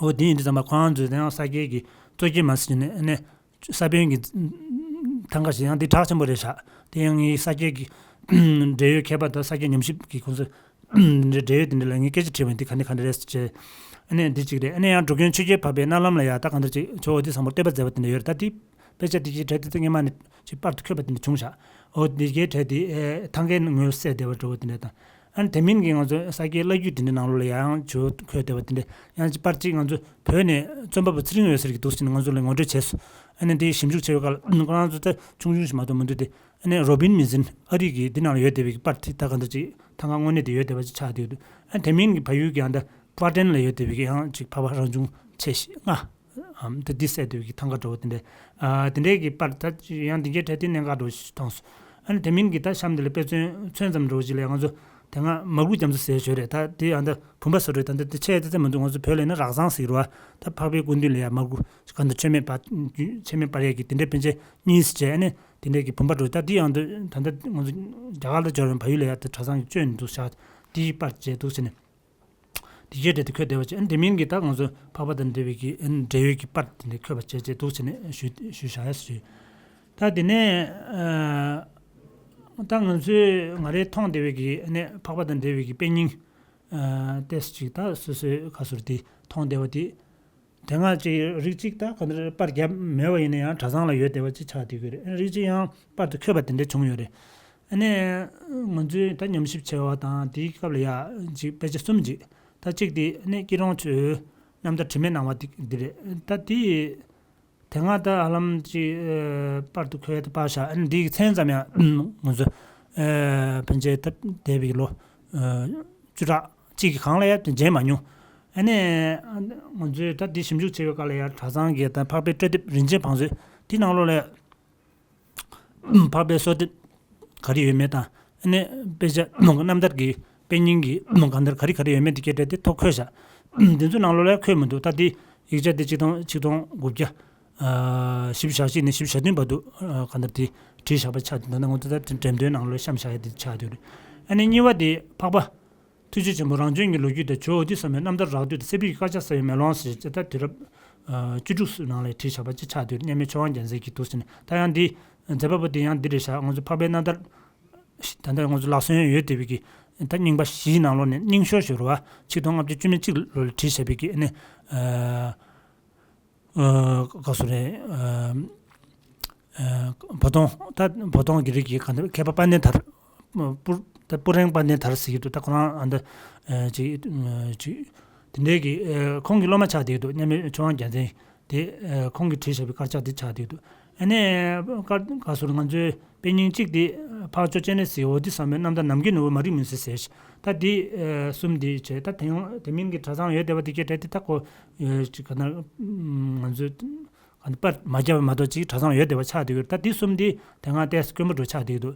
འོ་དེ་ཡིན་དུས་ཙམ་པ་ཁོ་རང་ཚོས་དེ་ཡང་ས་སྐྱའི་གི་གཙོ་སྐྱེས་མ་ཟེར་ནས་ཨ་ནི་ས་བོན་གྱི་ཐང་ག་ཞིག་ཡང་འདི་གྲགས་ཆེན་པོ་རེད་ཤག་དེ་ཡང་ངའི་ས་སྐྱའི་གི་འབྲེལ་ཡོད་མཁས་པ་དང་ས་སྐྱའི་ཉམས་ཞིབ་ཀྱི་ཁོང་ཚོས་འབྲེལ་ཡོད་དེ་འདྲ་ལ་ངས་སྐད་ཆ་དྲིས་པ་ཡིན། འདི་ག་འདྲ་ག་འདྲ་རེད་ཟེར་བྱས། ཨ་ནི་འདི་གཅིག་རེད། ཨ་ནི་ཡང་འགྲོ་མགོན་ཆོས་རྒྱལ་འཕགས་པའི་མནལ་ལམ་ལ་ཡ་ད་གང་ལྟར་ཅིག་ཇོ་བོ་འོད་ཐིག་བཟང་པོར་བསྟོད་པ་མཛད་པ་དེ་འདྲ་ཡོད་རེད། ད་འདི་དཔེ་ཆ་འདི་གའི་གྲས་དེ་ད་སྔས་མ་ནས་ཅིག་པར་དུ་འཁོད་པ་དེ་འདྲ་བྱུང་ཤག་འོ་འདི་གའི་གྲས་དེ་ཨེ་ཐང་གའི་ངོས་གསལ་བསྡད་པ་འདྲ་བོ་དེ་འདྲ་དང་། ཨ་ནི་དེ་མིན་གྱི་ང་ཚོ་ས་སྐྱའི་བླ་བརྒྱུད་དེ་འདྲའི་ནང་ལོགས་ལ་ཡང་ཇོ་བོ་འཁོད་བསྡད་པ་དེ་འདྲ་ཡང་ཅིག་པར་གཅིག་ང་ཚོ་བོད་ནས་རྩོམ་པ་པོ་ཚེ་རིང་འོད་ཟེར་གྱིས་འདུག་ཟེར་ནས་ང་ཚོ་ལ་ངོ་སྤྲོད་བྱས་སོང་། ཨ་ནི་འདི་ཞིབ་འཇུག་བྱས་པའི་སྐབས་ལ་ཁོ་རང་ཚོ་ད་ཆུང་ཆུང་ཞིག་མ་གཏོགས་མི་འདུག་སྟེ། ཨ་ནི་རོ་བིན་མི་ཟིན་ཨ་རི་གི་འདི་ནང་ལ་ཡོད་བསྡད་པའི་པར་དེ་ད་ག་འདྲ་ཅིག་ཐང་ག་དངོས་གནས་དེ་ཡོད་བསྡད་པ་ཅིག་ཆགས་བསྡད་ཡོད་འདུག་ཨ་ནི་དེ་མིན་གྱི་བལ་ཡུལ་གྱི་ཨ་ད་པར་ཏན་ལ་ཡོད་བསྡད་པའི་གི་ཡང་ཅིག་འཕགས་པ་རང་བྱུང་ཆེ་ཞིག་ལྔ། ཨམ་ད་འདི་གསལ་བསྡད་པའི་གི་ཐང་ག་འདྲ་བོ་དེ་འདྲ། ཨ་དེ་འདྲའི་གི་པར་ད་ཡང་འདི་གའི་གྲས་དེ་གནད་འགག་འདྲ་བོ་ཞིག་མཐོང་སོང་། ཨ་ནི་དེ་མིན་གྱི་ད་གཤམ་དེ་ལ་དཔེ་མཚོན་མཚོན་ཙམ་འདྲ་བོ་ཞིག་ལ་ང་ཚོ་དེ་སྔ་མར་ཁུ་རྒྱ་མཚོ་ཟེར་ཞོར་རེད། ད་དེ་ཨ་ད་བུམ་པ་བཟོ་འདྲ་ད་འདི་དེ་ཆེ་དེ་ཙམ་མི་འདུག་ང་ཚོ་བོད་ལ་ཡིན་ན་རག་བཟང་ཟེར་གྱི་རེད་བ། ད་འཕགས་པའི་སྐུ་མདུན་ལ་ཡ་མར་ཁུ་གང་དུ་མཆོད་མེ་སྤར་མཆོད་མེ་སྤར་ཡས་ཀྱི་དེ་འདྲའི་པཎ་ཆེན་གཉིས་སུ་བྱས་ནས་དེ་འདྲའི་གི་བུམ་པ་འདྲ་བོ། ད་འདི་ཡང་འདི་ད་ལྟ་ང་ཚོ་རྒྱ་གར་ལ་འབྱོར་བའི་བལ་ཡུལ་ལ་ཡ་ད་གྲྭ་ཚང་གི་བཅོས་ནས་འདུག་ཤག་དེའི་པར་བྱས་འདུག་ཟེར་ནས། དེ་གའི་གྲས་དེ་འཁོད་བསྡད་པ་བྱས། ཨ་ནི་དེ་མིན་གྱི་ད་ང་ཚོ་འཕགས་པ་དང་འབྲེལ་བའི་གི་ཨ་ནི་འབྲེལ་ཡོད་ཀྱི་པར་དེ་འདྲ་འཁོད་པ་བྱས་བྱས་འདུག་ཟེར་ནས་ཞུ་ཞུ་བཞག་ཡ་ཞུ། ད་དེ་ནས་ཨ་ད་ང་ཚོས་ང་རའི་མཐོང་བསྡད་པའི་གི་ཨ་ནི་འཕགས་པ་དང་འབྲེལ་བའི་གི་དཔེ་རྙིང་ཨ་ཏོག་ཙམ་ཅིག་ད་སོ་སོའི་ག་ཟེར་དེ་མཐོང་བསྡད་པ་དེ། དེ་སྔ་ཅིག་རིགས་གཅིག་ད་ག་འདྲ་པར་བརྒྱབ་མེད་པ་ཡིན་ན་ཡང་གྲྭ་ཚང་ལ་ཡོད་བསྡད་པ་ཅིག་ཆགས་བསྡད་ཀྱི་རེད། རིགས་གཅིག་ཡང་པར་དུ་འཁོད་པ་དེ་འདྲ་བྱུང་ཡོད་རེད། ཨ་ནི་ང་ཚོས་ད་ཉམས་ཞིབ་བྱས་པ་དང་དེའི་སྐབས་ལ་ཡ་ཅིག་དཔེ་ཆ་གསུམ་ཅིག་ད་གཅིག་དེ་ཨ་ནི་སྐྱིད་གྲོང་ཚོའི་རྣམ་ཐར་དྲི་མེད་སྣང་བ་དེ་འདི་རེད། ད་དེ་དེ་སྔ་ད་ཧ་ལམ་ཅིག་ཨ་པར་དུ་འཁོད་ཡ་དེ་པར་བཞག་ཨ་ནི་འདིའི་མཚན་ཙམ་ཡང་ང་ཚོ་ཨ་ཕན་ཆད་ད་འདས་པའི་ལོ་ཨ་བཅུ་ཕྲག་གཅིག་གི་སྒང་ལ་ཡ་དེ་མཇལ་མ་མྱོང་། ཨ་ནི་ང་ཚོས་ད་འདི་ཞིབ་འཇུག་བྱེད་པའི་སྐབས་ལ་ཡ་གྲྭ་ཚང་གི་ད་འཕགས་པའི་སྤྲོ་དེབ་རིན་ཆེན་བང་མཛོད་དེའི་ནང་ལོགས་ལ་ཡ་འཕགས་པའི་གསོལ་འདེབས་ག་རེ་ཡོད་མེད་དང་། ཨ་ནི་དཔེ་ཆ་རྣམ་ཐར་གྱི་དཔེ་རྙིང་གི་གང་ལྟར་ག་རེ་ག་རེ་ཡོད་མེད་དེ་སྐད་བྲིས་ཏེ་ཐོ་འཁོད་བཞག་འདི་ཚོའི་ནང་ལོགས་ལ་ཡ་འཁོད་མི་འདུག་ད་འདི་ཡིག་ཆ་འདི་ཆིག་སྟོང་ཆིག་སྟོང་དགུ་བརྒྱ་ཨ་བཞི་བཅུ་ཞེ་གཅིག་ནས་བཞི་བཅུ་ཞེ་བདུན་བར་དུ་ཨ་གང་ལྟར་དེ་བྲིས་བཞག་པ་ཆགས་འདུག་ད་ལྟ་ང་ཚོ་ད་འགྲེམས་སྟོན་ནང་ལོགས་བཤམས་བཞག་ཡ་དེ་ཆགས་འདུག་ཨ་ནི་གཉིས་པ་དེ་འཕགས་པ་ཐུགས་རྗེ་ཆེན་པོ་རང་བྱོན་གྱི་ལོ་རྒྱུས་དང་ཇོ་བོ་འོད་ཐིག་བཟང་པོའི་རྣམ་ཐར་རགས་བསྡུས་དང་སྲད་བུ་ཡི་དཀར་ཆག་གསལ་བའི་མེ་ལོང་ཞེས་བྱ་ད་དུས་རབས་ཨ་བཅུ་དྲུག་ནང་ལ་བྲིས་བཞག་པ་ཅིག་ཆགས་འདུག་མཉམ་མེད་ཆོས་དབང་རྒྱལ་མཚན་གྱིས་འདུག་ཟེར་ནས། ད་ཡང་འདི་མཛད་པ་པོ་དེ་ཡང་འདི་རེད་བཞག་ང་ཚོ་འཕགས་པའི་རྣམ་ཐར་ད་ལྟ་ང་ཚོ་ལག་སོན་ཡོད་བསྡད་པའི་གི་ད་རྙིང་པ་བཞིའི་ནང་ལོགས་ནས་རྙིང་ཤོས་ཤིག་རེད་བ། ཆིག་སྟོང་ལྔ་བརྒྱ་བཅུ་མེད་གཅིག་ལོ་ལ་བྲིས་བཞག་པའི་གི་ཨ་ནི་ཨ། ཨ་ག་ཟེར་རེད། ཨ་ཨ་བོ་དོང་ད་བོ་དོང་གི་རིགས་ཀྱི་ག་འདྲ་མཁས་པ་དཔལ་ལྡན་དར་པུར་ད་པུར་རེང་དཔལ་ལྡན་དར་ཟེར་གྱི་འདུག་ད་ཁོ་རང་ཨ་འདི་ཨ་ཅིག་ཨ་ཅིག་དེ་འདྲའི་གི་ཨ་ཁོང་གི་སློབ་མ་ཆགས་བསྡད་འདུག་མཉམ་མེད་ཆོས་དབང་རྒྱལ་མཚན་དེ་ཨ་ཁོང་གིས་བྲིས་བཞག་པའི་དཀར་ཆག་དེ་ཆགས་བསྡད་འདུག་ཨ་ནི་ཀ་ག་ཟུར་ང་ཚོའི་དཔེ་རྙིང་གཅིག་དེ་ཕར་ཅོག་ཅེ་ནས་ཟེར། འོ་དེ་བསམ་པའི་རྣམ་ཐར་ནམ་མཁའི་ནོར་བུ་མ་རིག་མུན་སེལ་ཟེར། ད་དེ་གསུམ་དེ་བྱས། ད་དེ་ཡང་དེ་མིན་གྱི་གྲྭ་ཚང་ཡོད་བསྡད་པ་དེ་གའི་གྲས་དེ་ད་ཁོ་ཅིག་ག་ན་ང་ཚོའི་ག་ན་པར་མ་བརྒྱབ་པ་མ་གཏོགས་ཅིག་གྲྭ་ཚང་ཡོད་བསྡད་པ་ཆགས་བསྡད་ཡོད། ད་དེ་གསུམ་དེ་དེ་སྔ་ཏོག་ཙམ་དཀོན་པོ་འདྲ་ཆགས་བསྡད་འདུག་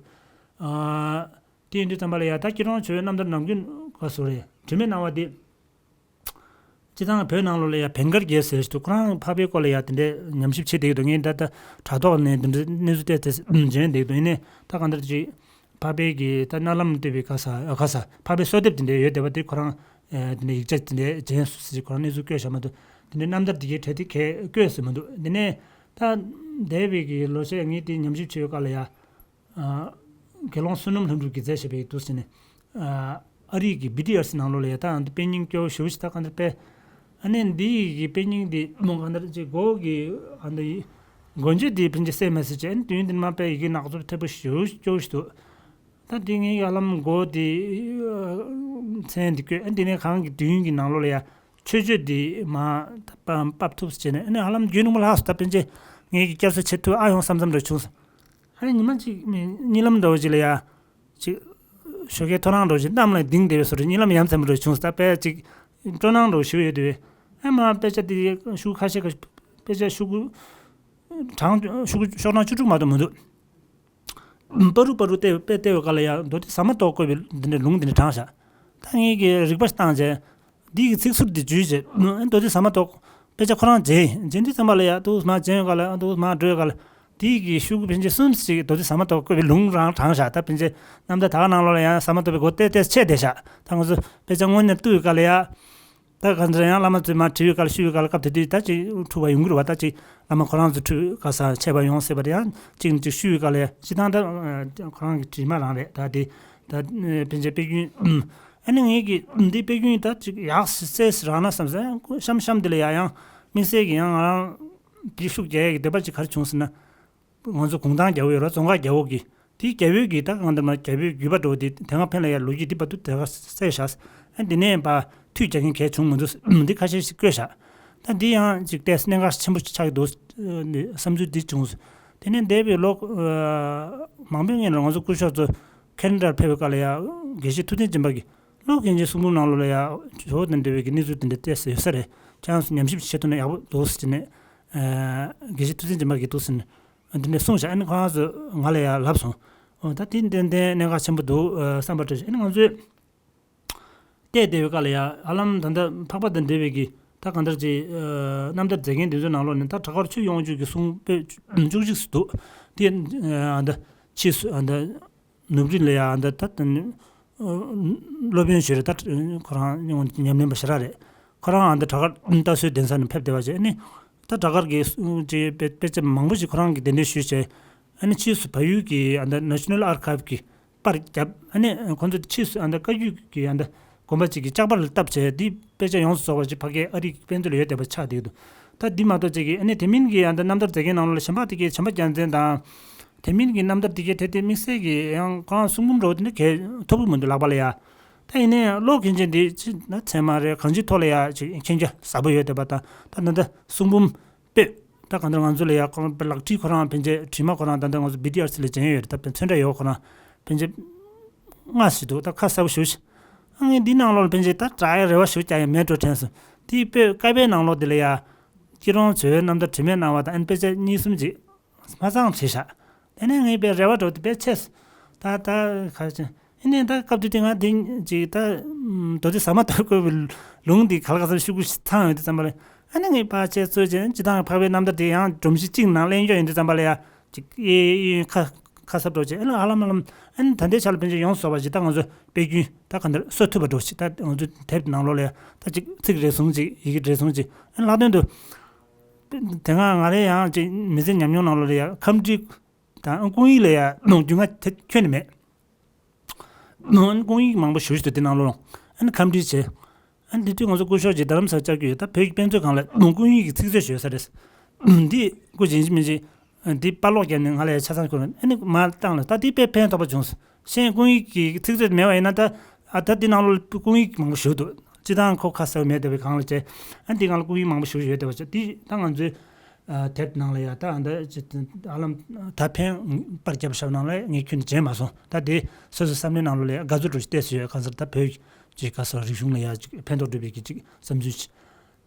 དེ་ཡིན་དུས་ཙམ་པ་ལ་ཡ་ད་སྐྱིད་གྲོང་ཆོས་རྣམ་ཐར་ནམ་མཁའི་ག་ཟུར་རེད། དྲི་མེད་སྣང་བ་དེ། སྤྱིར་བཏང་བོད་ནང་ལོགས་ལ་ཡ་བན་དཀར་རྒྱལ་ཟེར་ཞིག་འདུག་ཁོ་རང་འཕགས་པའི་སྐོར་ལ་ཡ་དེ་འདྲའི་ཉམས་ཞིབ་བྱེད་བསྡད་ཀྱི་འདུག་ངས་ད་ལྟ་དྲ་ཐོག་ནས་དེ་འདྲའི་གནས་ཚུལ་ཏོག་ཙམ་མཇལ་བསྡད་ཀྱི་འདུག་ཡིན་ནའི་ད་གང་ལྟར་ཅིག་འཕགས་པའི་གི་ད་རྣ་ལམ་བསྟོད་པའི་ག་ས་ག་ས་འཕགས་པའི་གསོལ་འདེབས་དེ་འདྲའི་ཡོད་བསྡད་པ་དེ་ཁོ་རང་དེ་འདྲའི་ཡིག་ཆ་དེ་འདྲའི་མཇལ་སོང་ཟེར། ཁོ་རང་གནས་ཚུལ་བཀོད་བཞག་མ་འདུག་དེ་འདྲའི་རྣམ་ཐར་དེ་གའི་གྲས་དེ་གས་བཀོད་ཟེར་མ་འདུག་དེ་ནས་ད་འདས་པའི་གི་ལོ་ཤས་ངས་དེ་ཉམས་ཞིབ་བྱེད་ཡོད་སྐབས་ལ་ཡ། ཨ། དགེ་སློང་བསོད་ནམས་ལྷུན་གྲུབ་ཀྱིས་མཛད་བཞག་པའི་འདུག་ཟེར་ནས། ཨ། ཨ་རིའི་གི་བི་ཌི་ཨར་སི་ནང་ལོགས་ལ་ཡ་ད་ཨ་འདི་དཔེ་རྙིང་སྐྱོ་བོ་ཞེ་པོ་ཞིག་ད་གང་ལྟར་དཔེ། ཨ་ནི་འདི་ཡི་གི་དཔེ་རྙིང་འདི་མོ་གང་ལྟར་ཅིག་མགོ་གི་ཨ་འདི་མགོ་མཇུག་འདི་ཕན་ཆད་གསལ་མ་གསལ་བྱས། ཨ་ནི་དུས་ཡུན་འདི་མ་དཔེ་ཡི་གེ་ནག་ཚོ་ཐེབས་པོ་ཞེ་པོ་སྐྱོ་བོ་ཞིག་འདུག་ད་འདི་ངའི་ཡ་ལམ་མགོ་འདི་མཚན་འདི་བཀོད། ཨ་འདི་ནས་གང་གི་དུས་ཡུན་གི་ནང་ལོགས་ལ་ཡ། མཆོད་བརྗོད་འདི་མ་ད་པ་པབ་ཐུབ་ཟེར་ནས། ཨ་ནི་ཧ་ལམ་རྒྱུན་རིང་པོ་ལྷག་སོང་། ད་ཕན་ཆད་ངེད་ཀྱི་བསྐྱར་གསོ་བྱེད་ཐུབ་ཨ་ཡོང་བསམ་བསམ་འདྲ་བྱུང་སོང་། ཨ་ནི་ཉི་མ་གཅིག་མི་གཉིད་ལམ་འདྲ་བོ་ཅིག་ལ་ཡ། ཅིག་ཞོགས་ཀའི་ཐོ་རངས་འདྲ་བོ་ཅིག་གནམ་ལ་ལྡིང་བསྡད་པའི་བཟོ་འདྲ། གཉིད་ལམ་ཡ་མཚན་པོ་འདྲ་བྱུང་སོང་། ད་དཔེ་ཅིག་སྤྲོ་སྣང་འདྲ་བོ་ཞེ་པོ་ཡོད་དེ། ཨ་མ་དཔེ་ཆ་འདི་ཤོག་ཁ་ཤས་ཀ་དཔེ་ཆ་ཤོག་གུ་གྲངས་ཤོག་གུ་ཤོག་གྲངས་བཅུ་དྲུག་མ་གཏོགས་མི་འདུག་པ་རུ་པ་རུ་བལྟས་བལྟས་བལྟས་པའི་སྐབས་ལ་ཡ་མདོ་སྡེ་ཟ་མ་ཏོག་བཀོད་པའི་འདི་འདྲའི་ལུང་འདི་འདྲ་དྲངས་བཞག་ད་ངེད་ཀྱིས་རིག་པ་བཏང་བྱས། འདི་གི་ཚིག་ཟུར་འདི་བརྗོད་བྱས། མདོ་སྡེ་ཟ་མ་ཏོག་དཔེ་ཆ་ཁོ་རང་མཇལ་ཡིན། མཇལ་དུས་ཙམ་པ་ལ་ཡ་འདུག་མ་མཇལ་ཡོང་ག་ལ་འདུག་མ་འགྲོ་ཡོང་ག་ལ། འདི་གི་ཤོག་གུ་ཕན་ཆད་གསུམ་ཞིག་མདོ་སྡེ་ཟ་མ་ཏོག་བཀོད་པའི་ལུང་རང་དྲངས་བཞག་ད་ཕན་ཆད་རྣམ་ཐར་ད་ག་ནང་ལོགས་ལ་ཡང་ཟ་མ་ཏོག་པའི་སྒོ་ཏོག་ཙམ་ཕྱེ་བསྡད་བཞག་ད་ང་ཚོ་དཔེ་ཆ་དངོས་གནས་བཏུས་ཡོང་ག་ལ་ཡ། ད་ག་ཚོད་ཡང་བླ་མ་ཚོས་མར་བྲིས་པའི་སྐབས་ལ་ཞུས་པའི་སྐབས་ལ་སྐབས་དེ་དུས་ད་ཅིག་འཁྲུག་པ་ཡོང་གི་རེད་བ། ད་ཅིག་བླ་མ་ཁོ་རང་ཚོས་འཁྲུག་ག་ས་ཆད་པ་ཡོང་སྲིད་པ་རེད། ཡང་གཅིག་ནས་གཅིག་ཞུས་པའི་སྐབས་ལ་ཡ་སྤྱིར་བཏང་ད་ཁོ་རང་གི་བྲིས་མ་རང་རེད། ད་དེ་ད་ཕན་ཆད་དཔེ་རྒྱུན་ཨ་ནི་ངེད་ཀྱིས་འདི་དཔེ་རྒྱུན་ད་ཅིག་ཡག་སི་སེ་སི་རང་ན་བསམ་སེ་གཤམ་གཤམ་འདི་ལ་ཡ་ཡང་དམིགས་བསལ་གྱི་ཡང་ང་རང་འདི་ཤུགས་རྒྱག་ཡ་གི་འདོད་པ་ཅིག་ག་རེ་བྱུང་ཟེར་ན། ང་ཚོ་གུང་ཐང་རྒྱལ་པོ་ཡོད་ར་ཙོང་ཁ་རྒྱལ་པོ་གི་དེའི་རྒྱལ་པོའི་གི་ད་གང་ལྟར་མ་རྒྱལ་པོའི་བརྒྱུད་པ་འགྲོ་བ་དེ་དེ་སྔ་ཕན་ལ་ཡ་ལོ་རྒྱུས་འདི་བར་དུ་དེ་ག་གསལ་བཞག་ཨ་འདི་ནས་ཡང་པ་མཐུད་རྒྱག་མཁན་གལ་བྱུང་མི་འདུག་འདི་ཁ་ཤས་ཤིག་བཀོད་བཞག་ད་འདི་ཡང་ཅིག་ཏོག་ཙམ་གནད་འགག་ཆེན་པོ་ཆགས་ཀྱི་འདུག་བསམ་ཚུལ་འདི་བྱུང་སོང་། དེ་ནས་འདས་པའི་ལོ་མང་པོའི་སྔོན་ལ་ང་ཚོ་སྐུ་ཞབས་ཚོ་ཁེ་ན་ཌར་ཕེབས་པའི་སྐབས་ལ་ཡ་དགེ་བཤེས་ཐུབ་བསྟན་སྦྱིན་པ་གིས་ཀློག་མཁན་གྱི་གསུང་འབུམ་ནང་ལོགས་ལ་ཡ་ཇོ་བོ་དང་འབྲེལ་བའི་གི་གནས་ཚུལ་དེ་འདྲ་ཏོག་ཙམ་ཡོད་ས་རེད། ཁྱེད་རང་ཚོ་ཉམས་ཞིབ་བྱེད་ཐུབ་ན་ཡག་པོ་འདུག་ཟེར་ནས་དགེ་བཤེས་ཐུབ་བསྟན་སྦྱིན་པ་གིས་འདུག་ཟེར་ནས། འདི་འདྲ་གསུངས་བཞག་ཨ་ནི་ཁོ་རང་ཚོས་ང་ལ་ཡང་ལབ་སོང་། འོ་ད་དེ་ཏན་ཏན་གནད་འགག་ཆེན་པོ་འདུག་བསམ་པ་སྤྲད་བཞག་ཨ་ནི་ང་ཚོས་བལྟས་བསྡད་པའི་སྐབས་ལ་ཡང་ཧ་ལམ་ད་ལྟ་འཕགས་པ་དང་འབྲེལ་བའི་གི་ད་གང་ལྟར་ཅིག་རྣམ་ཐར་མཛད་མཁན་དེ་ཚོའི་ནང་ལོགས་ནས་ད་བྲག་དཀར་ཆོས་དབྱིངས་ཕྱུག་གི་གསུང་དཔེ་བཅུ་གཅིག་ཙམ་འདུག་དེ་ཨ་ད་ཕྱིས་སུ་ཨ་ད། ནུབ་རི་ལ་ཡ་ཨ་འདི་ད་སློབ་དཔོན་ཞིག་རེད། ད་ཁོ་རང་ཉམས་ལེན་པ་ཞེ་དྲག་རེད། ཁོ་རང་ཨ་འདི་བྲག་དཀར་ལྟ་སྲོལ་གདན་ས་ནས་ཕེབས་བསྡད་པ་བྱས་ཨ་ནི་ད་བྲག་དཀར་གྱི་ཅེས་དཔེ་དཔེ་ཆ་མང་པོ་ཞིག་ཁོ་རང་གིས་གདན་འདྲེན་ཞུས་བྱས་ཨ་ནི་ཕྱིས་སུ་བལ་ཡུལ་གྱི་ཨ་འདི་National Archive གི་པར་བརྒྱབ། ཨ་ནི་ཁོ་ཚོ་ཕྱིས་སུ་ཨ་འདི་བཀའ་བརྒྱུད་ཀྱི་ཨ་འདི་དགོན་པ་ཅིག་གི་ལྕགས་པར་ལ་བཏབ་བྱས་འདི་དཔེ་ཆ་ཡོངས་སུ་རྫོགས་པ་ཅིག་ཕ་གིའི་ཨ་རིའི་དཔེ་མཛོད་ལ་ཡོད་བསྡད་པ་ཆགས་བསྡད་འདུག་ད་འདི་མ་གཏོགས་ཅིག་གིས་ཨ་ནི་དེ་མིན་གྱི་ཨ་འདི་རྣམ་ཐར་མཛད་མཁན་ནང་ལོགས་ལ་གཞན་པ་དེ་གའི་བྱམས་པ་རྒྱལ་མཚན་དང་། དེ་མིན་གྱི་རྣམ་ཐར་དེ་གའི་དེ་དེ་དམིགས་བསལ་གྱི་ཡང་ཁོ་རང་གསུང་འབུམ་འདྲ་བོ་དེ་འདྲ་གལ་ཐོབ་ཀྱི་མི་འདུག་ལག་པ་ལ་ཡ། ད་ཡིན་ནའི་ཀློག་མཁན་ཅན་དེ་ཅི་ན་ཚད་མ་རེད། གང་ཅིའི་ཐོག་ལ་ཡ་ཅིག་མཁྱེན་རྒྱ་ཟབ་པོ་ཡོད་བསྡད་པ་དང་ད་ད་ལྟ་གསུང་འབུམ་སྤོས་ད་གང་ལྟར་ང་ཚོ་ལ་ཡ་ཁོ་རང་ལག་བྲིས་ཁོ་རང་ཕན་ཆད་བྲིས་མ་ཁོ་རང་ད་ལྟ་ང་ཚོ་བི་ཌི་ཨར་སི་ལ་སྦྱང་ཡོད་རེད། ད་ཚོན་ཁྲ་ཡོད་ཁོ་རང་ཕན་ཆད་སྔ་ཞིག་འདུག་ད་ཁ་གསལ་པོ་ཞུ་ཞིག་ཨ་ངས་འདི་ནང་ལོགས་ལ་ཕན་ཆད་ད་དྲག་ཡ་རེ་བ་ཞུ་རྒྱ་ཡ་མེད་འགྲོ་དྲན་སོང་། དེའི་སྤོས་ཀ་པའི་ནང་ལོགས་དེ་ལ་ཡ་སྐྱིད་རོང་ཇོ་བོའི་རྣམ་ཐར་དྲི་མེད་སྣང་བ་དང་ཨ་ནི་དཔེ་ཆ་གཉིས་གསུམ་ཅིག་མ་ཚང་བྱས་ཤག་དེ་ནས་ངའི་དཔེ་རེ་བ་འགྲོ་དེ་དཔེ་ཆེ་སོང་། ད་ད་ག་ཅི་ཨེ་ནས་ད་སྐབས་དེ་དུས་ང་དེ་ཅིག་ད་མདོ་སྡེ་ཟ་མ་ཏོག་བཀོད་པའི་ལུང་འདི་ག་ལ་ག་ཚོད་ཤུགས་ཀྱིས་ཚང་ཡོང་དུས་ཙམ་པ་ལ་ཨ་ནི་ངས་ཕར་ཆེ་ཚོད་ཅན་སྤྱི་བཏང་འཕགས་པའི་རྣམ་ཐར་དེ་ཡང་སྒྲོམ་གཞི་གཅིག་ནང་གླེང་རྒྱུ་ཡིན་དུས་ཙམ་པ་ལ་ཡ་ཅིག་ཨེ་ཨེ་ཁ་ཁ་གསབ་འགྲོ་ཅེས་ཨེ་ལ་ཧ་ལམ་ཧ་ལམ་ཨེ་ནི་ད་ལྟའི་ཆ་ལ་ཕན་ཆད་ཡོངས་སུ་རྫོགས་པ་ཅིག་ད་ང་ཚོ་དཔེ་རྒྱུན་ད་ག་འདིར་གསོ་ཐུབ་པ་འགྲོ་ཅིག་ད་ང་ཚོ་དེབ་ནང་ལོགས་ལ་ཡ་ད་ཅིག་ཚིག་རེ་ཟུང་ཅིག་ཡི་གེ་རེ་ཟུང་ཅིག་ཨེ་ལྷག་དོན་དུ། དེ་སྔ་ང་རའི་ཡང་ཅིག་མི་ཚེ་ཉམས་མྱོང་ནང་ལོགས་ལ་ཡ་ཁམས་བྲིས་དང་སྐུང་ཡིག་ལ་ཡ་རྒྱུས་མངའ་དེ་ཁྱོན་ནས་མེད། སྐུང་ཡིག་མང་པོ་ཞེ་པོ་ཞིག་འདུག་དེ་ནང་ལོགས་ཨ་ནི་ཁམས་བྲིས་བྱས། ཨ་ནི་དེ་དུས་ང་ཚོ་སྐུ་ཞབས་ཀྱིས་རྡ་རམ་ས་ལ་བཅར་རྒྱུ་ཡོད། ད་བོད་ཀྱི་དཔེ་མཛོད་ཁང་ལ་སྐུང་ཡིག་གི་ཚིག་མཛོད་ཞིག་ཡོད་ས་རེད། འདི་སྐུ་མཁྱེན་གྱིས་མི་བྱེད། འདི་པར་ཀློག་བརྒྱབ་ནས་ང་ལ་ཡ་ཆ་ཚང་ཁྱོད་ཨ་ནི་མར་བཏང་ལ་ད་འདི་དཔེ་ཕན་ཐོགས་པ་བྱུང་། གཞན་སྐུང་ཡིག་གི་ཚིག་མཛོད་མེད་པ་ཡིན་ན་ད་ཨ་ད་འདི་ནང་ལོགས་སྐུང་ཡིག་མང་པོ་ཞིག་འདུག་སྤྱིར་བཏང་ཁོ་ཁ་གསལ་པོ་མེད་བསྡད་པའི་སྒང་ལ་བྱས། ཨ་འདི་སྒང་ལ་སྐུང་ཡིག་མང་པོ་ཞིག་ཡོད་བསྡད་པ་བྱས། འདི་ད་ང་ཚོའི་ ཨ་དེབ་ནང་ལ་ཡ་ད་ཨ་འདི་ཅི་ཨ་ལམ་ད་ཕན་པར་རྒྱབ་ཤག་ནང་ལ་ངས་ཁྱོན་ནས་བྱས་མ་སོང་། ད་དེ་སོ་སོའི་བསམ་བློའི་ནང་ལོགས་ལ་ཡ་དགའ་ཚོར་འདྲ་ཞིག་བལྟས་སོང་ཡོད། གང་ཟེར་ད་བོད་ཀྱི་ག་ཟེར་རིག་གཞུང་ལ་ཡ་ཅིག་ཕན་ཐོགས་འགྲོ་བའི་གི་ཅིག་བསམ་ཚུལ་ཅིག་